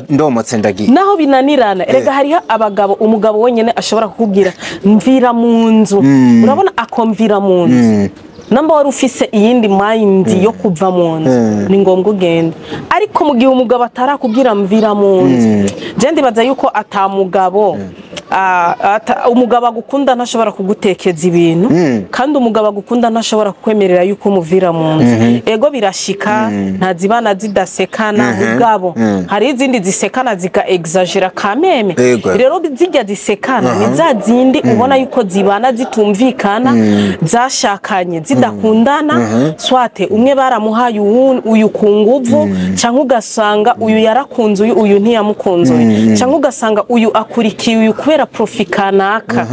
ndomotse ndagiye." Naho binanirana, erega hariho abagabo, umugabo wenyine ashobora kukubwira: "Mvira mu nzu." Urabona akomvira mu nzu, namba wari ufise iyindi mind yo kuva mu nzu, ni ngombwa ugende. Ariko mu gihe umugabo atarakubwira "mvira mu nzu", je ndibaza yuko atamugabo, umugabo agukunda ntashobora kugutekeza ibintu, kandi umugabo agukunda ntashobora kukwemerera yuko umuvira mu nzu. Ego, birashika, ntazibana zidasekana, mugabo hari izindi zisekana zika exagéra kameme. Rero zijya zisekana ni za zindi ubona yuko zibana zitumvikana, zashakanye zidakundana, soit umwe baramuhaye uyu ku nguvu, cyangwa ugasanga uyu yarakunze uyu, uyu ntiyamukunze uyu, cyangwa ugasanga uyu akurikiye uyu kubera profit kanaka,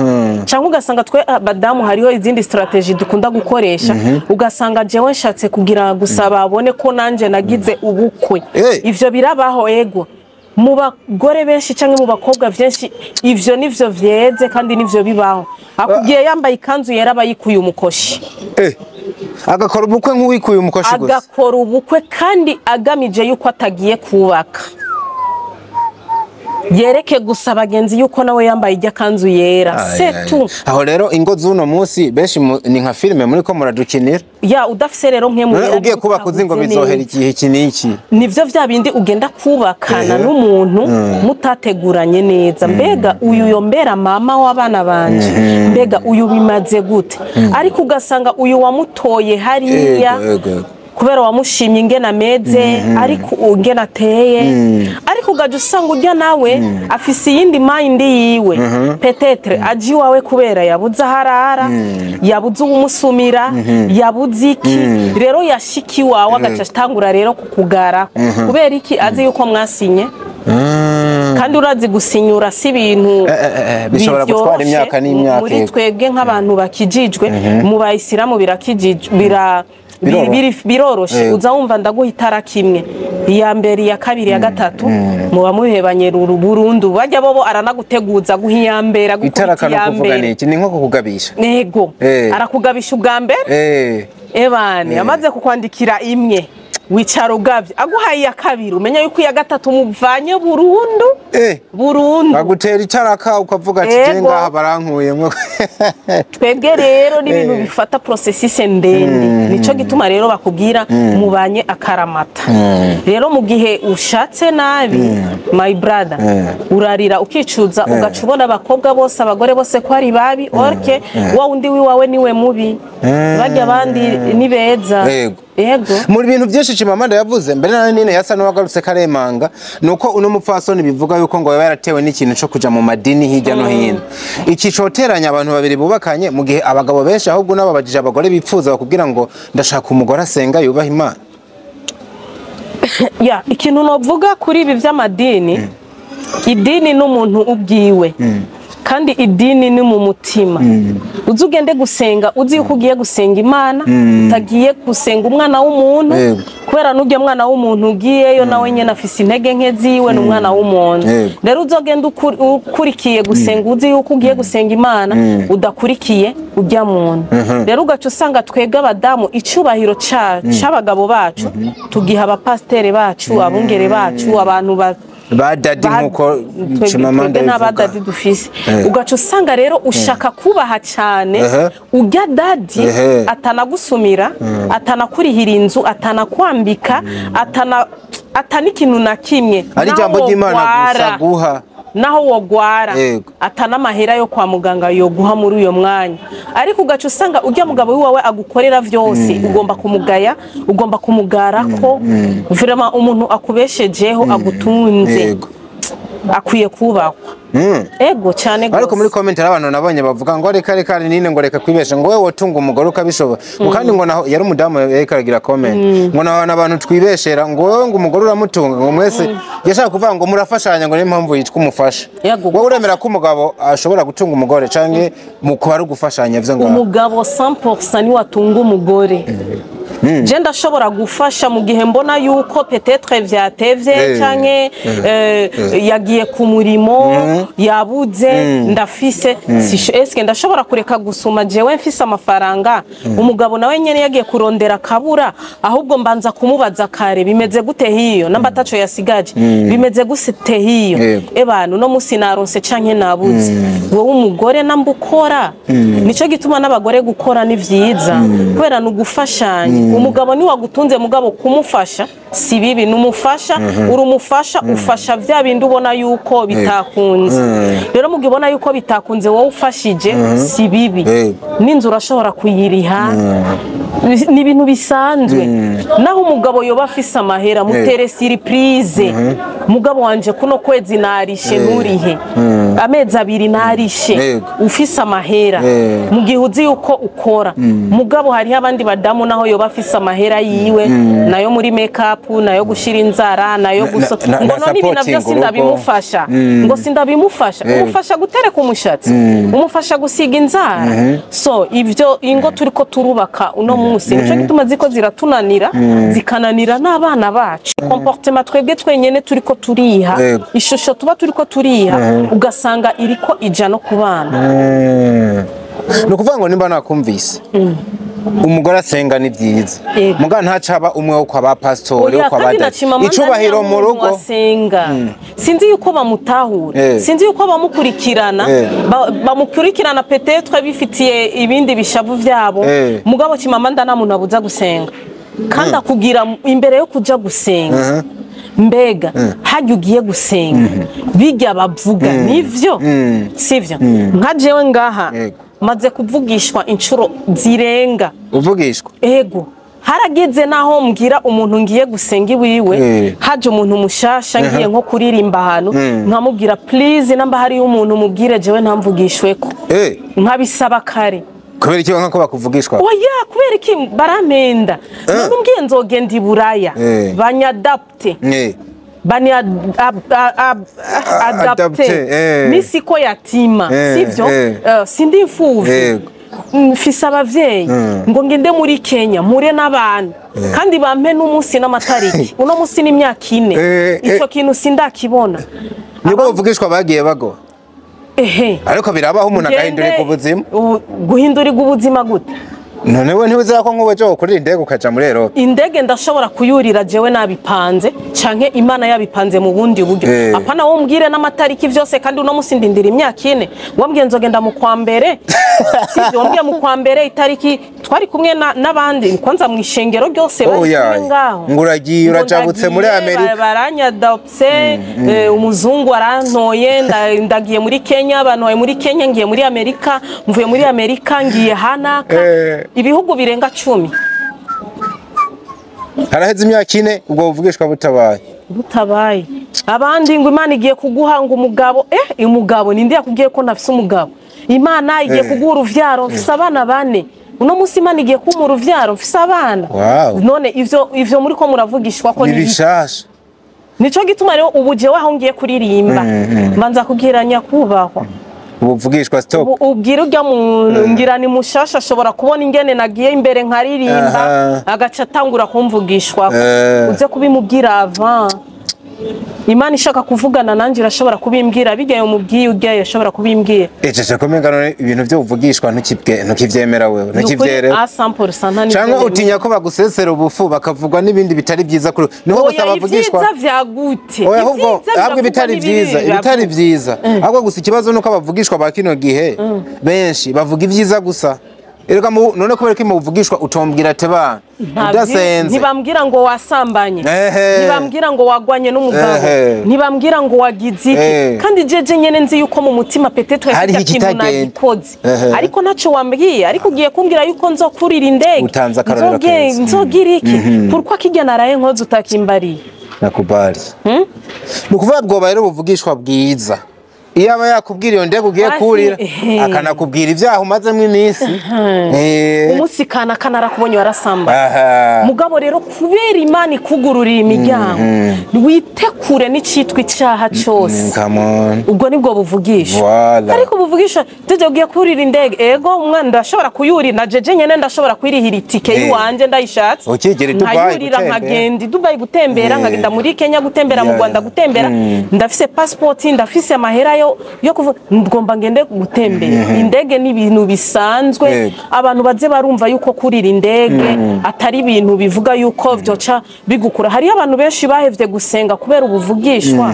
cyangwa ugasanga twe abadamu hariho izindi stratégie dukunda gukoresha, ugasanga jewe nshatse kugira gusa babone ko nanje nagize ubukwe. Ivyo birabaho, ego, mu bagore benshi cyangwa mu bakobwa benshi. Ivyo nivyo vyeze kandi nivyo bibaho. Akubwiye yambaye ikanzu yera, aba yikuye umukoshi. Agakora ubukwe nk'uwikuye umukoshi gusa. Agakora ubukwe kandi agamije yuko atagiye kubaka, yereke gusa bagenzi yuko nawe yambaye ijya kanzu yera. Ay, C'est ay. tout. Aho rero ingo z'uno munsi benshi ni nka filime muri ko muradukinira. Ya, udafise rero mwe None ugiye kubaka uzi ngo bizohera igihe iki n'iki? Nivyo vya bindi ugenda kubakana n'umuntu mutateguranye neza: mbega uyu yombera mama w'abana banje? Mbega uyu bimaze gute? Ariko ugasanga uyu wamutoye hariya Ego, ego, ego. kubera wamushimye ingene ameze, ariko ingene ateye, ariko ugaja usanga urya nawe afise iyindi mind yiwe. Peut-être aje iwawe kubera yabuze aho arara, yabuze uwumusumira, yabuze iki. Rero yashika iwawe agaca atangura rero kukugara. Kubera iki? Azi yuko mwasinye, kandi urazi gusinyura si ibintu Bishobora gutwara bivyoroshe. imyaka n'imyaka, Muri yego. twebwe nk'abantu bakijijwe, mu bayisilamu birakijijwe, bira biroroshe. Uza wumva ndaguha itara kimwe, iya mbere, iya kabiri, iya gatatu, muba muhebanye burundu. Bajya bobo aranaguteguza, aguha iya mbere, agukubita Itara kano iya kuvuga mbere. ni iki? Ni nko kukugabisha. Ego. Arakugabisha ubwa mbere. Ebane amaze kukwandikira imwe, wicara ugavye, aguhaye iya kabiri, umenya yuko iya gatatu muvanye burundu. Burundu. Bagutera itaraka ukavuga ati: "Je ngaha barankuyemwo." Twebwe rero n'ibintu bifata processus ndende. Nico gituma rero bakubwira mubanye akaramata. Rero mu gihe ushatse nabi, my brother, urarira ukicuza, ugaca ubona abakobwa bose, abagore bose ko ari babi. Orke wa wundi wiwawe niwe mubi, barya abandi ni beza. Yego. Mu bintu byinshi Chimamanda yavuze mbere na nini, yasa n'uwagarutse karemanga, nuko uno mupfasoni bivuga yuko ngo yaba yaratewe n'ikintu co kuja mu madini hirya no hino. Iki coteranya abantu babiri bubakanye, mu gihe abagabo benshi ahubwo n'ababajije abagore bipfuza bakubwira ngo: "Ndashaka umugore asenga, yubaha Imana." Ya, ikintu novuga kuri ibi by'amadini, idini n'umuntu ubwiwe, kandi idini ni mu mutima. Uzi ugende gusenga uzi yuko ugiye gusenga Imana, utagiye gusenga umwana w'umuntu. Kubera n'ujya mwana w'umuntu ugiyeyo nawe nyene afise intege nke ziwe, ni umwana w'umuntu. Rero uzogenda ukurikiye gusenga uzi yuko ugiye gusenga Imana, udakurikiye ujya muntu. Rero ugaca usanga twebwe abadamu icubahiro c'abagabo bacu tugiha abapasiteri bacu, abungere bacu, abantu ba Ba daddy, nkuko Chimamanda twebwe bivuga. n'aba daddy dufise. Ugaca usanga rero ushaka kubaha cyane ujya daddy atanagusumira, atanakurihira inzu, atanakwambika, atana ikintu na kimwe. Ari Naho ijambo ry'Imana gusa wogwara, guha. Naho wogwara, atanamahera yo kwa muganga yoguha muri uyo mwanya. Ariko ugaca usanga ujya mugabo wiwawe agukorera vyose, ugomba kumugaya, ugomba kumugara ko vraiment umuntu akubeshejeho, agutunze. Akwiye kubahwa. Ego cyane Ariko muri gose. comment hari abantu nabonye bavuga ngo reka reka nine, ngo reka kwibesha, ngo wewe wotunga umugore ukabishobora, ngo kandi ngo naho yari umudamu yariko aragira comment, ngo naho abantu twibeshera, ngo wewe ngo umugore uramutunga, ngo mwese yashaka kuvuga ngo murafashanya, ngo niyo mpamvu yitwa umufasha. Yego. Wowe uremera ko umugabo ashobora gutunga umugore canke mu kuba ari ugufashanya vyo ngaho? Umugabo 100% niwe atunga umugore. Je ndashobora gufasha mu gihe mbona yuko peut-être vyatevye canke yagiye ku murimo yabuze, ndafise eske ndashobora kureka gusuma jewe mfise amafaranga? Umugabo nawe nyene yagiye kurondera akabura, ahubwo mbanza kumubaza kare: bimeze gute hiyo? Namba ataco yasigaje, bimeze gute hiyo? Ebana, uno musi naronse canke nabuze. Wowe umugore namba ukora, nico gituma n'abagore gukora ni vyiza, kubera ni ugufashanya. Umugabo ni wagutunze, mugabo kumufasha si bibi, ni umufasha, uri umufasha, ufasha vya bindi ubona yuko bitakunze. Rero mu gihe ubona yuko bitakunze, wowe ufashije si bibi. N'inzu urashobora kuyiriha, ni ibintu bisanzwe. Naho umugabo yoba afise amahera, mutere surprise: mugabo wanje, kuno kwezi narishe, nturihe amezi 2 narishe. Ufise amahera, mu gihe uzi yuko ukora. Mugabo hariho abandi badamu, naho yoba afise amahera yiwe, nayo muri make up, nayo gushira inzara, nayo gusa ngo na none ibi navyo supporting urugo. Sindabimufasha, ngo sindabimufasha. Umufasha gutereka umushatsi, umufasha gusiga inzara. So ivyo ingo turiko turubaka uno munsi, nico gituma ziko ziratunanira, zikananira n'abana bacu. Comportement twebwe twenyene turiko turiha, ishusho tuba turiko turiha, ugasanga iriko ija no ku bana. Ni ukuvuga ngo nimba nakumvise, umugore asenga ni byiza, muga ntacaba umwe wo kwa ba pastori, wo Oya, kwa ba kandi na dadi. Chimamanda Icubahiro niyo mu muntu rugo. asenga, sinzi yuko bamutahura, sinzi yuko bamukurikirana, bamukurikirana peut-être bifitiye ibindi bishavu vyabo. Mugabo Chimamanda nta muntu abuza gusenga, kandi akugira imbere yo kuja gusenga: mbega hajya ugiye gusenga, bijya bavuga nivyo sivyo? Nka jewe ngaha maze kuvugishwa inshuro zirenga. Uvugishwa? Ego, harageze naho mbwira umuntu ngiye gusenga iwiwe, haje umuntu mushasha, ngiye nko kuririmba ahantu, nkamubwira: please, namba hariyo umuntu mubwire, jewe ntamvugishweko. Nkabisaba kare. Kubera iki nko bakuvugishwa? Oya, kubera iki? Barampenda. None umbwiye nzogenda i Buraya, banyadapte, bani adapte, adapte, misiko yatima, sivyo? Sindi imfuvyi, mfise abavyeyi. Ngo ngende muri Kenya mpure n'abantu, kandi bampe n'umunsi n'amatariki, uno munsi n'imyaka 4, ico kintu sindakibona. Nibwo bavugishwa bagiye bago? Ehe. Ariko birabaho umuntu agahindurirwa ubuzima. Guhindurirwa ubuzima gute? None we ntiwizera ko nk'ubu ejo wokurira indege ukaja muri Europe? Indege ndashobora kuyurira jewe nabipanze, canke Imana yabipanze mu bundi buryo. Apana wowe umbwire n'amatariki vyose, kandi uno musi ndindira imyaka 4. Wambwiye nzogenda mu kwa mbere, sivyo? Wambwiye mu kwa mbere itariki, twari kumwe n'abandi kwanza mu ishengero ryose bari Oya, kumwe ngaho. ngo uragiye, Ngo urajabutse muri ndagiye, Amerika. Baranyadopse, umuzungu arantoye, ndagiye muri Kenya, bantoye muri Kenya, ngiye muri Amerika, mvuye muri Amerika ngiye hanaka, ibihugu birenga 10. Haraheze imyaka 4 ubwo buvugishwa butabaye. Butabaye. Abandi ngo Imana igiye kuguha ngo umugabo. Umugabo ninde yakubwiye ko ntafise umugabo? Imana igiye kuguha uruvyaro, mfise abana bane. Uno munsi Imana igiye kumpa uruvyaro, mfise abana. None ivyo muri ko muravugishwa ko ni ni bishasha. Nico gituma rero ubu jewe aho ngiye kuririmba mbanza kubwira nyakubahwa: Ubuvugishwa stop. Ubu ubwira urya muntu, ngira ni mushasha, ashobora kubona ingene nagiye imbere nkaririmba, agaca atangura kumvugishwa. Uze kubimubwira avant. Imana ishaka kuvugana nanjye irashobora kubimbwira, bijyayo mubwiye uryayo ashobora kubimbwira. Ejeje ko menga none ibintu byo buvugishwa ntukivyemera wewe, ntukivyere? A 100% nta Cyangwa n'ivyo. utinya ko bagusesera ubufu bakavugwa n'ibindi bitari byiza kuri niho gusa Oya, bavugishwa? Ivyiza vyagute? Oya, ahubwo Ivyiza ahubwo biravugwa ibitari n'ibibi byiza, ibitari biravugwa. byiza. Ahubwo gusa ikibazo nuko abavugishwa ba kino gihe benshi bavuga ibyiza gusa. Erega none kubera ko mu buvugishwa utombwira ate bana udasenze? Ntibambwira ngo wasambanye, ntibambwira ngo wagwanye n'umugabo, ntibambwira ngo wagize iki. Kandi jeje nyene nzi yuko mu mutima peut-être Hariho kirya kintu ikitagenda. nagikoze, ariko ntaco wambwiye. Ariko ugiye kumbwira yuko nzokurira indege, Utanze akarorero keza. nzogira iki? Pourquoi kirya naraye nkoze utakimbariye? Nakubali. Ni ukuvuga bwoba rero buvugishwa bwiza, iyo aba yakubwira iyo ndege ugiye kurira, akanakubwira ibyaha umazemo iminsi. Umunsi kana kanarakubonye warasamba. Mugabo rero kubera Imana ikugururira imiryango, witekure n'icitwa icyaha cyose. Come on. Ubwo nibwo buvugisha. Voilà. Ariko ubuvugisha tujya ugiye kurira indege, ego umwana ndashobora kuyurira, na jeje nyene ndashobora kwirihira itike yiwanje ndayishatse. Ukigera i Dubai nkayurira gutembera. Nkagenda i Dubai gutembera, nkagenda muri Kenya gutembera, mu Rwanda gutembera. Ndafise passport, ndafise amahera yo kuvuga ngomba ngende gutembera. Indege ni ibintu bisanzwe. Abantu baze barumva yuko kurira indege atari ibintu bivuga yuko vyoca bigukura. Hariyo abantu benshi bahevye gusenga kubera ubuvugishwa,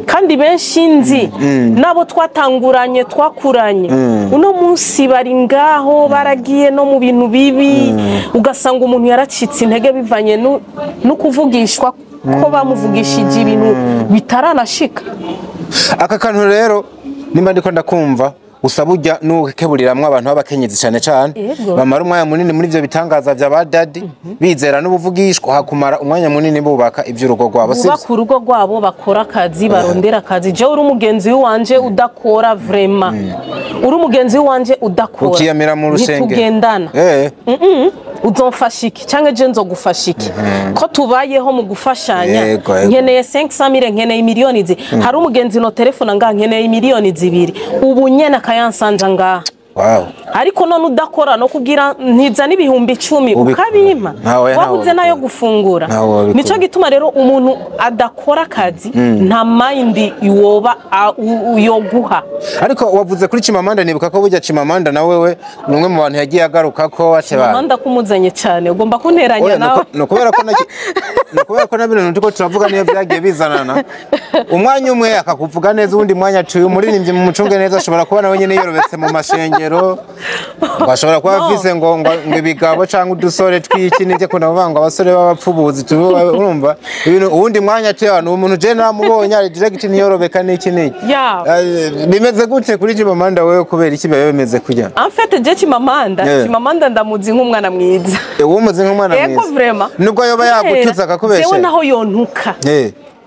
kandi benshi nzi nabo twatanguranye, twakuranye, uno munsi bari ngaho baragiye no mu bintu bibi. Ugasanga umuntu yaracitse intege bivanye no kuvugishwa ko bamuvugishije ibintu bitaranashika. Aka kantu rero nimba ndiko ndakumva, usaba ujya n'ukeburiramwo abantu b'abakenyezi cyane cyane bamara umwanya munini muri ivyo bitangaza vya ba daddy, bizera n'ubuvugishwa, hakumara umwanya munini bubaka ivy'urugo rwabo, sivyo? Bubaka urugo rwabo, bakora akazi, barondera akazi. Jewe uri umugenzi wanje udakora, vraiment uri umugenzi wanje udakora, Ukiyamira mu rusenge. ntitugendana. Uzomfasha iki cyangwa je nzogufasha iki ko tubayeho mu gufashanya? Yego, yego. Nkeneye 500 mille, nkeneye miliyoni zi, hari umugenzi no telefone ngaha, nkeneye miliyoni 2 ubu nyene, akayansanza ngaha. Ariko none udakora no kugira ntiza n'ibihumbi 10 ukabimpa, Ntawe wabuze nayo wabikora. gufungura. Ntawe wabikora. Nico gituma rero umuntu adakora akazi nta mind yoba yoguha. Ariko wavuze kuri Chimamanda, nibuka ko burya Chimamanda na wewe ni umwe mu bantu yagiye agaruka ko ateba. Chimamanda kumuzanye cyane, ugomba kunteranya Oya, nawe. Nuko kubera ko na bino turiko turavuga niyo byagiye bizanana, umwanya umwe akakuvuga neza, uwundi mwanya aciye umuririmbyi mu mucunge neza, ashobora kuba nawe nyene yorobetse mu mashengero, ngo ashobora kuba No. afise ngo ibigabo canke udusore tw'iki n'ivyo akunda kuvuga ngo abasore b'abapfubuzi urumva ibintu, uwundi mwanya ati ni umuntu je namubonye ari direct ntiyorobeka n'iki n'iki. Bimeze gute kuri Chimamanda wewe? Kubera iki biba bimeze kujya? En fait je Chimamanda, Chimamanda ndamuzi nk'umwana mwiza. Uwo umuzi nk'umwana mwiza? Vraiment. Nubwo yoba yagututse akakubesha? Jewe naho yontuka,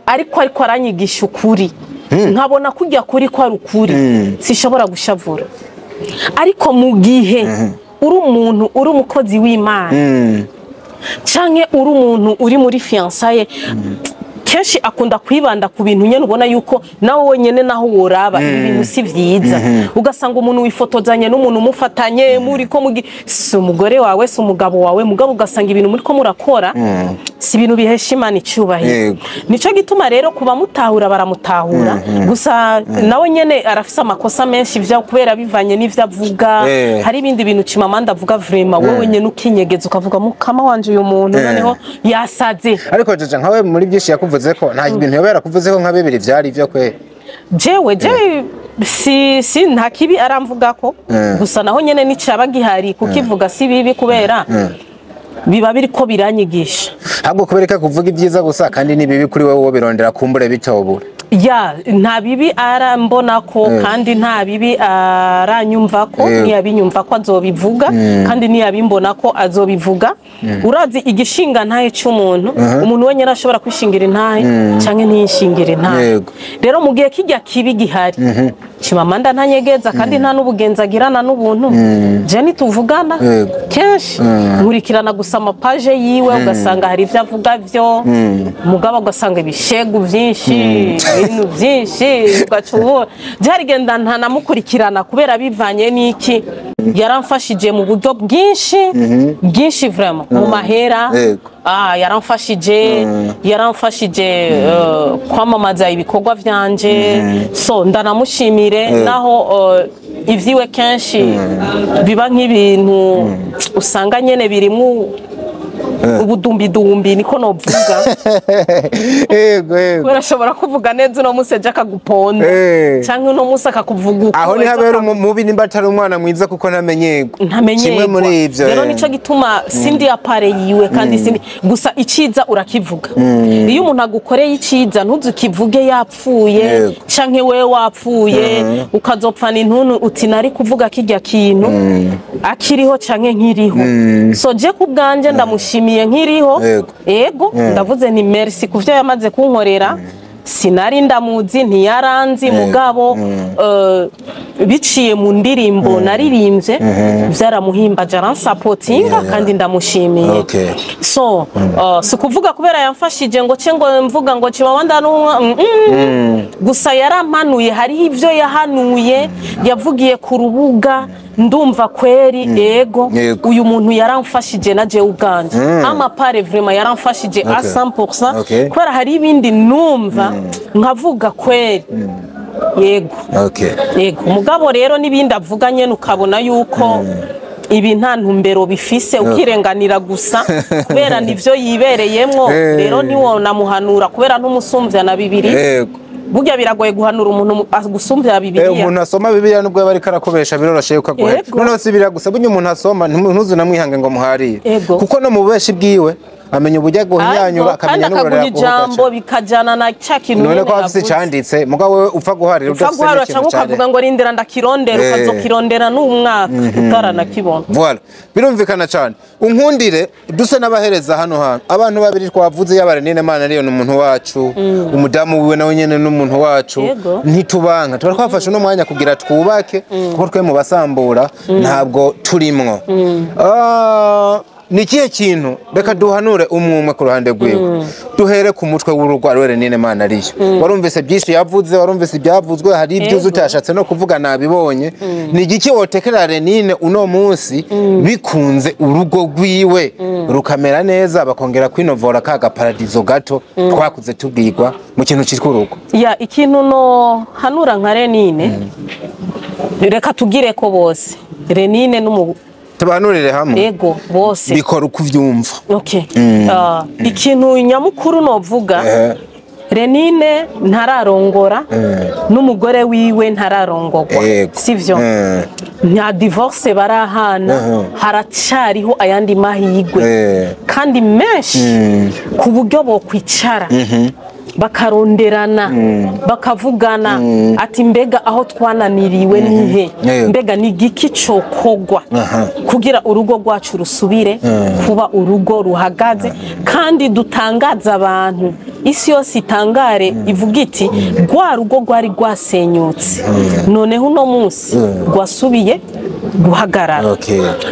ariko aranyigisha ukuri, nkabona kujya kuri ko ari ukuri, sishobora gushavura. Ariko mu gihe uri umuntu uri umukozi w'Imana canke uri umuntu uri muri fiançailles, kenshi akunda kwibanda ku bintu nyene ubona yuko nawe wenyene naho woraba ibi bintu si vyiza. Ugasanga umuntu wifotozanye n'umuntu umufatanye muri ko mugi, si umugore wawe, si umugabo wawe, mugabo ugasanga ibintu muri ko murakora si ibintu bihesha Imana icubahiro. Nico gituma rero kuba mutahura baramutahura gusa, nawe nyene arafise amakosa menshi vya kubera bivanye n'ivyo avuga. Hari ibindi bintu Chimamanda avuga, vraiment wowe nyene ukinyegeza ukavuga mukama wanje uyu muntu noneho yasaze. Ariko jeje nkawe muri byinshi yakuvuze ko nta bintu yoba yarakuvuze ko nka bibiri vyari ivyo kwe? Jewe si nta kibi aramvuga ko. Gusa naho nyene nicaba gihari kukivuga si bibi, kubera biba biriko biranyigisha. Ahubwo kubereka kuvuga ibyiza gusa kandi ni bibi kuri wowe, wo birondera kumbure bitobura. Ya, nta bibi arambona ko, kandi nta bibi aranyumva ko. Niyabinyumva ko azobivuga, kandi niyabimbona ko azobivuga. Urazi igishinga ntahe cy'umuntu, umuntu wenyine ashobora kwishingira intahe canke ntiyishingire intahe. Rero mu gihe kijya kibi gihari, Chimamanda ntanyegeza, kandi nta n'ubugenzi agirana n'ubuntu. Je nituvugana kenshi, nkurikirana gusa amapaje yiwe, ugasanga hari ibyo avuga byo, mugabo ugasanga ibishegu byinshi, ibintu byinshi, ugaca ubona byarigenda ntanamukurikirana kubera bivanye n'iki yaramfashije mu buryo bwinshi bwinshi, vraiment mu mahera. Yaramfashije kwamamaza ibikorwa vyanje, so ndanamushimire. Naho ivyiwe kenshi biba nk'ibintu usanga nyene birimwo ubudumbidumbi, niko novuga. Yego yego. Kubera ashobora kuvuga neza uno munsi, ejo akaguponda, canke uno munsi akakuvuga uko, Aho ni ejo habera mubi nimba atari umwana mwiza, kuko ntamenyerwa. Ntamenyerwa. Kimwe muri ivyo. Rero nico gituma sindi apare yiwe, kandi sindi gusa iciza urakivuga. Iyo umuntu agukoreye iciza ntuzukivuge yapfuye canke wewe wapfuye, ukazopfana intuntu uti nari kuvuga kirya kintu akiriho canke nkiriho. So je ku bwanje ndamushimira. Ndamushimiye nkiriho. Yego. Ego, ndavuze nti merci kuvyo yamaze kunkorera. Sinari ndamuzi, ntiyaranzi, mugabo biciye mu ndirimbo naririmbye byaramuhimbaje, aransapotinga kandi ndamushimiye. So si ukuvuga kubera yamfashije ngo ce ngo mvuga ngo Chimamanda n'umwa gusa yarampanuye, hariho ibyo yahanuye yavugiye ku rubuga, ndumva kweri ego, uyu muntu yaramfashije na jewe ubwanje amapare, vraiment yaramfashije à 100%, kubera hari ibindi numva nkavuga kweri yego. Yego, mugabo rero n'ibindi avuga nyene ukabona yuko ibi nta ntumbero bifise, ukirenganira gusa kubera nivyo yibereyemwo. Rero ntiwonamuhanura kubera ntumusumvya na bibiri. Burya biragoye guhanura umuntu agusumvya Bibiliya. Umuntu asoma Bibiliya nubwo yaba ariko arakubesha, biroroshe yuko aguhe. Noneho si Bibiliya gusa, burya umuntu asoma ntuzu namwihange ngo muharire, kuko no mu bubeshi bwiwe amenya uburyo aguhinyanyura, Ariko kandi akamenya n'uburyo akaguha ijambo bikajana na ca kintu none nyene ko afise yavuze. Icanditse, mugabo wewe upfa guharira Upfa udafise guharura n'ikintu canke canditse. ukavuga ngo rindira ndakirondera, ukazokirondera n'umwaka utaranakibona. Voilà. Birumvikana cyane. Unkundire duse n'abahereza hano hantu. Abantu babiri twavuze, yaba Renine Mana ariyo n'umuntu wacu, umudamu wiwe nawe nyene n'umuntu wacu. Ntitubanka. Tuba twafashe uno mwanya kugira twubake, kuko twe mu basambura ntabwo turimwo. Ah, ni ikihe kintu, reka duhanure umwe umwe ku ruhande rwiwe, duhere ku mutwe w'urugo ariwe Renine Mana ariyo. Warumvise byinshi yavuze, warumvise ibyavuzwe, hari ibyo uzi utashatse no kuvuga nabibonye. Ni igiki wotekera Renine uno munsi bikunze urugo rwiwe rukamera neza, bakongera kwinovora ka gaparadizo gato twakuze tubwirwa mu kintu citwa urugo? Ya, ikintu no hanura nka Renine, reka tugire ko bose Renine n'umu Tubanurire hamwe. Ego, bose. Bikora uko uvyumva. Okay. Ah, ikintu nyamukuru novuga, Renine ntararongora n'umugore wiwe ntararongorwa, sivyo? Nta divorce barahana, haracariho ayandi mahirwe kandi menshi, ku buryo bokwicara bakaronderana, bakavugana ati mbega aho twananiriwe nihe? Mbega ni igiki cokogwa kugira urugo rwacu rusubire kuba urugo ruhagaze kandi dutangaza abantu, isi yose itangare ivuga iti rwa rugo rwari rwasenyutse, noneho uno munsi rwasubiye guhagarara?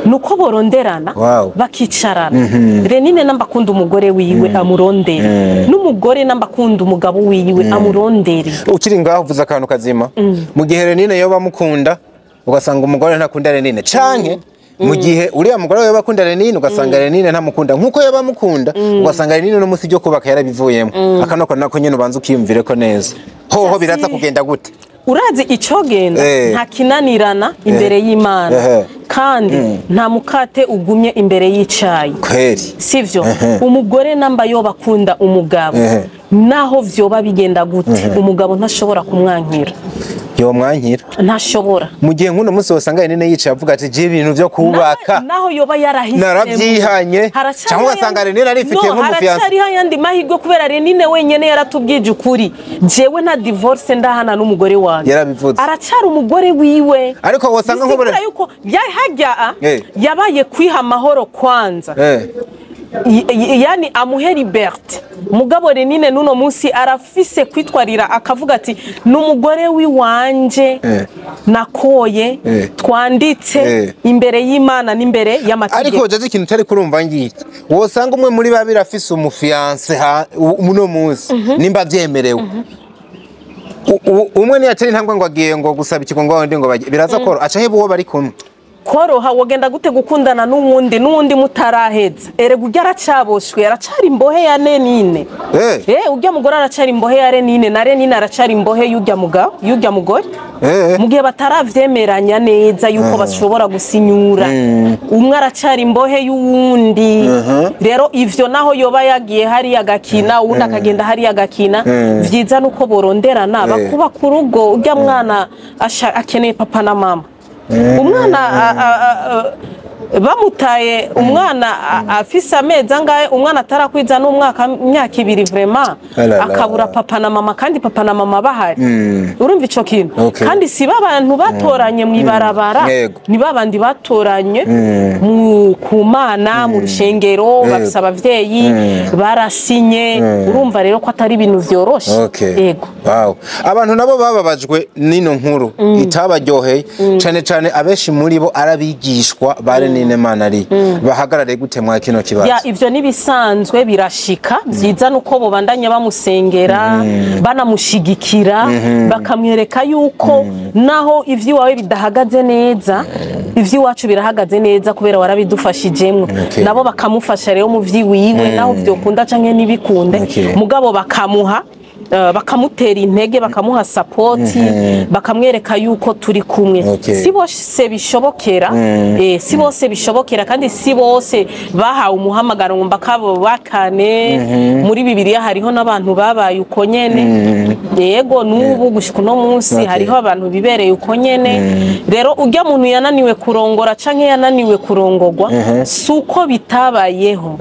Nuko boronderana, bakicarana. Renine namba akunda umugore wiwe amurondere, n'umugore namba akunda umugabo wiwe amurondere. Ukiri ngaho uvuze akantu kazima. Mu gihe Renine yoba amukunda, ugasanga umugore ntakunda Renine, canke mu gihe uriya mugore yoba akunda Renine, ugasanga Renine ntamukunda nkuko yoba amukunda, ugasanga Renine no musi byo kubaka yarabivuyemo, akanoko nako nyene ubanza ukiyumvire ko neza hoho biraza kugenda gute? Urazi icogenda, nta kinanirana imbere y'Imana, kandi nta mukate ugumye imbere y'icayi. Sivyo? Umugore namba yoba akunda umugabo, naho vyoba bigenda gute, umugabo ntashobora kumwankira. Yomwankira? Ntashobora. Mu gihe nk'uno munsi wasanga Renine yicaye avuga ati je ibintu vyo kubaka Naho yoba yarahisemo, narabyihanye, cyangwa ugasanga Renine arifitiye No, nk'umufiyanse. Haracyariho ayandi mahirwe, kubera Renine wenyene yaratubwije ukuri: jewe nta divorce ndahana n'umugore wanjye. Yarabivuze. Aracyari umugore wiwe. Ariko wosanga Bisigura yuko hajya yabaye kwiha amahoro kwanza, yani amuhe liberté. Mugabo Renine n'uno munsi arafise kwitwarira, akavuga ati n'umugore w'iwanje nakoye, twanditse imbere y'Imana n'imbere y'amategeko. Ariko jaje ikintu utari kurumva ngiki: wosanga umwe muri babiri afise umufiyanse uno munsi, nimba vyemerewe. Umwe niyatera intambwe ngo agiye ngo gusaba ikigo, ngo wundi ngo biraza koro aca heba uwo bari kumwe. Koroha wogenda gute gukundana n'uwundi mutaraheza? Erega urya aracaboshwe, aracari imbohe ya Renine. Urya mugore aracari imbohe ya Renine, na Renine aracari imbohe y'urya mugabo, y'urya mugore. Mu gihe bataravyemeranya neza yuko bashobora gusinyura, umwe aracari imbohe y'uwundi. Rero ivyo naho yoba yagiye hariya agakina, uwundi akagenda hariya agakina, vyiza nuko boronderana, bakubaka urugo. Urya mwana akeneye papa na mama. Umwana Bamutaye umwana afise amezi angahe, umwana atarakwiza n'umwaka, imyaka 2 vraiment, Alala. akabura papa na mama, kandi papa na mama bahari. Urumva ico kintu? Kandi si babantu batoranye mw'ibarabara, ni babandi batoranye mu kumana mu rushengero, bafise abavyeyi barasinye. Urumva rero ko atari ibintu vyoroshe. Yego. Wow. Abantu nabo bababajwe n'ino nkuru itabaryoheye cane cane, abenshi muri bo arabigishwa ba Lenine Manari, bahagarare gute mwa kino kibazo? Ya, ivyo nibisanzwe, birashika. Vyiza nuko bobandanya bamusengera, banamushigikira, bakamwereka yuko naho ivy'iwawe bidahagaze neza, ivy'iwacu birahagaze neza kubera warabidufashijemwo. Nabo bakamufasha rero mu vy'iwiwe, naho vyokunda canke ntibikunde, mugabo bakamuha bakamutera intege, bakamuha support, bakamwereka yuko turi kumwe. Si bose bishobokera, si bose bishobokera, kandi si bose bahawe umuhamagaro ngo mbakabo bakane. Muri Bibiliya hariho n'abantu babaye uko nyene. Yego, n'ubu gushika uno munsi hariho abantu bibereye uko nyene. Rero urya muntu yananiwe kurongora canke yananiwe kurongorwa, si uko bitabayeho,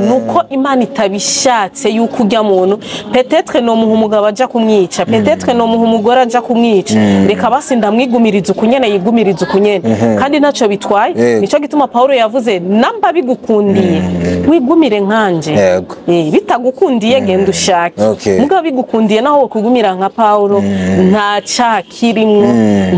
nuko Imana itabishatse yuko urya muntu, peut-être nomuha umugabo aja kumwica, peut-être nomuha umugore aja kumwica, reka basi ndamwigumiriza ukunyene, yigumiriza ukunyene, kandi ntaco bitwaye. Nico gituma Paulo yavuze: namba bigukundiye, wigumire nkanje. Bitagukundiye, genda ushake. Mugabo bigukundiye, naho wokwigumira nka Paulo, nta caha kirimwo,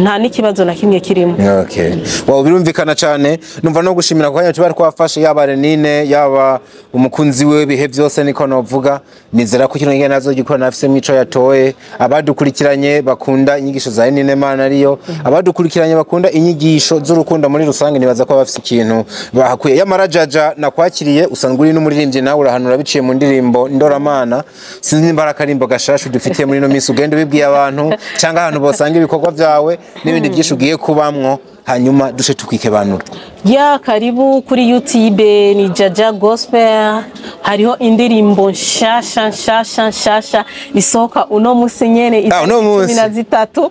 nta n'ikibazo na kimwe kirimo. Okay. Wow, birumvikana cyane. Numva no gushimira ko kanya tuba twafashe, yaba Renine, yaba umukunzi we bihe byose, niko novuga. Nizera ko kino ngene azogikora nafise mwico yatoye. Abadukurikiranye bakunda inyigisho za Renine Mana ariyo, abadukurikiranye bakunda inyigisho z'urukundo muri rusange, nibaza ko bafise ikintu bahakuye. Yamara Jaja, nakwakiriye, usanzwe uri n'umuririmbyi, nawe urahanura biciye mu ndirimbo Ndoramana. Sinzi nimba ari akarimbo gashasha dufitiye muri ino minsi, ugenda ubibwiye abantu cyangwa ahantu bosanga ibikorwa byawe n'ibindi byinshi ugiye kubamwo, hanyuma dushe tukikebanura. Ya, karibu kuri YouTube, ni Jaja Gospel. Hariho indirimbo nshasha nshasha nshasha isohoka uno musi nyene, Ah, uno musi. 13.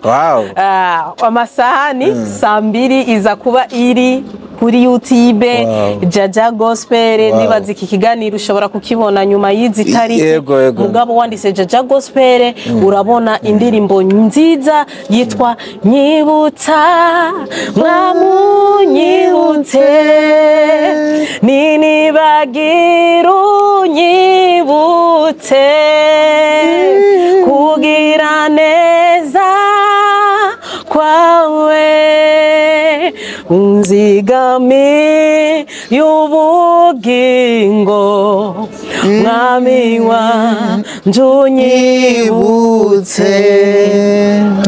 Amasaha ni saa 2, iza kuba iri kuri YouTube, Jaja Gospel. Nibaza iki kiganiro ushobora kukibona nyuma y'izi tariki. Yego, yego. Mugabo wanditse Jaja Gospel urabona indirimbo nziza yitwa Nyibutsa, Mwamunyibutse, ninibagira unyibutse kugira neza kwawe, unzigami y'ubugingo, mwami wanje unyibutse.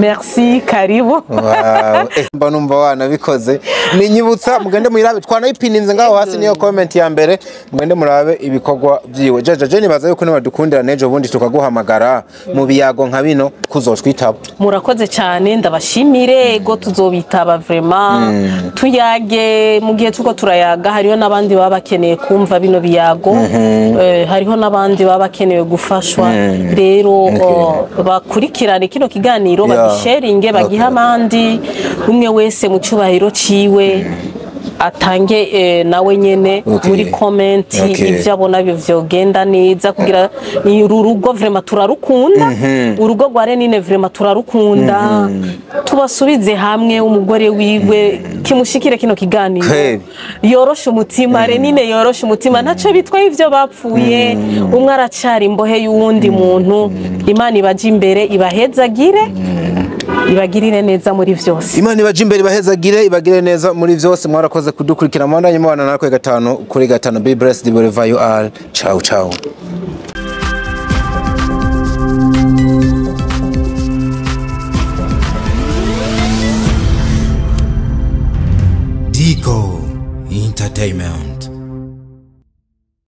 Merci, karibu. Wow. Mba numva wanabikoze. Ni Nyibutsa, mugende muyirabe, twanayipininze ngaho hasi, niyo comment ya mbere, mugende murabe ibikorwa vyiwe. Jaja, je nibaza yuko niwadukundira nejo bundi tukaguhamagara mu biyago nka bino kuzoshwitaba. Murakoze cyane, ndabashimire. Ego, tuzobitaba vraiment, tuyage. Mu gihe tuko turayaga, hariho n'abandi baba bakeneye kumva bino biyago, hariho n'abandi baba bakeneye gufashwa. Rero bakurikirane kino kiganiro, bagisharinge, bagihe abandi, umwe wese mu cyubahiro ciwe atange nawe nyene muri comment ivyo abona vyogenda neza kugira uru rugo vraiment turarukunda. Urugo rwa Renine vraiment turarukunda, tubasubize hamwe. Umugore wiwe kimushikire kino kiganiro, yoroshe umutima. Renine yoroshe umutima, ntaco bitwaye ivyo bapfuye. Umwe aracari imbohe y'uwundi muntu. Imana ibaje imbere, ibahezagire, ibagirire neza muri vyose. Imana ibaje imbere, ibahezagire, ibagire neza muri vyose. Mwarakoze kudukurikira, mwandanye mubana natwe gatanu kuri gatanu. Be blessed wherever you are. Ciao ciao. Digo Entertainment.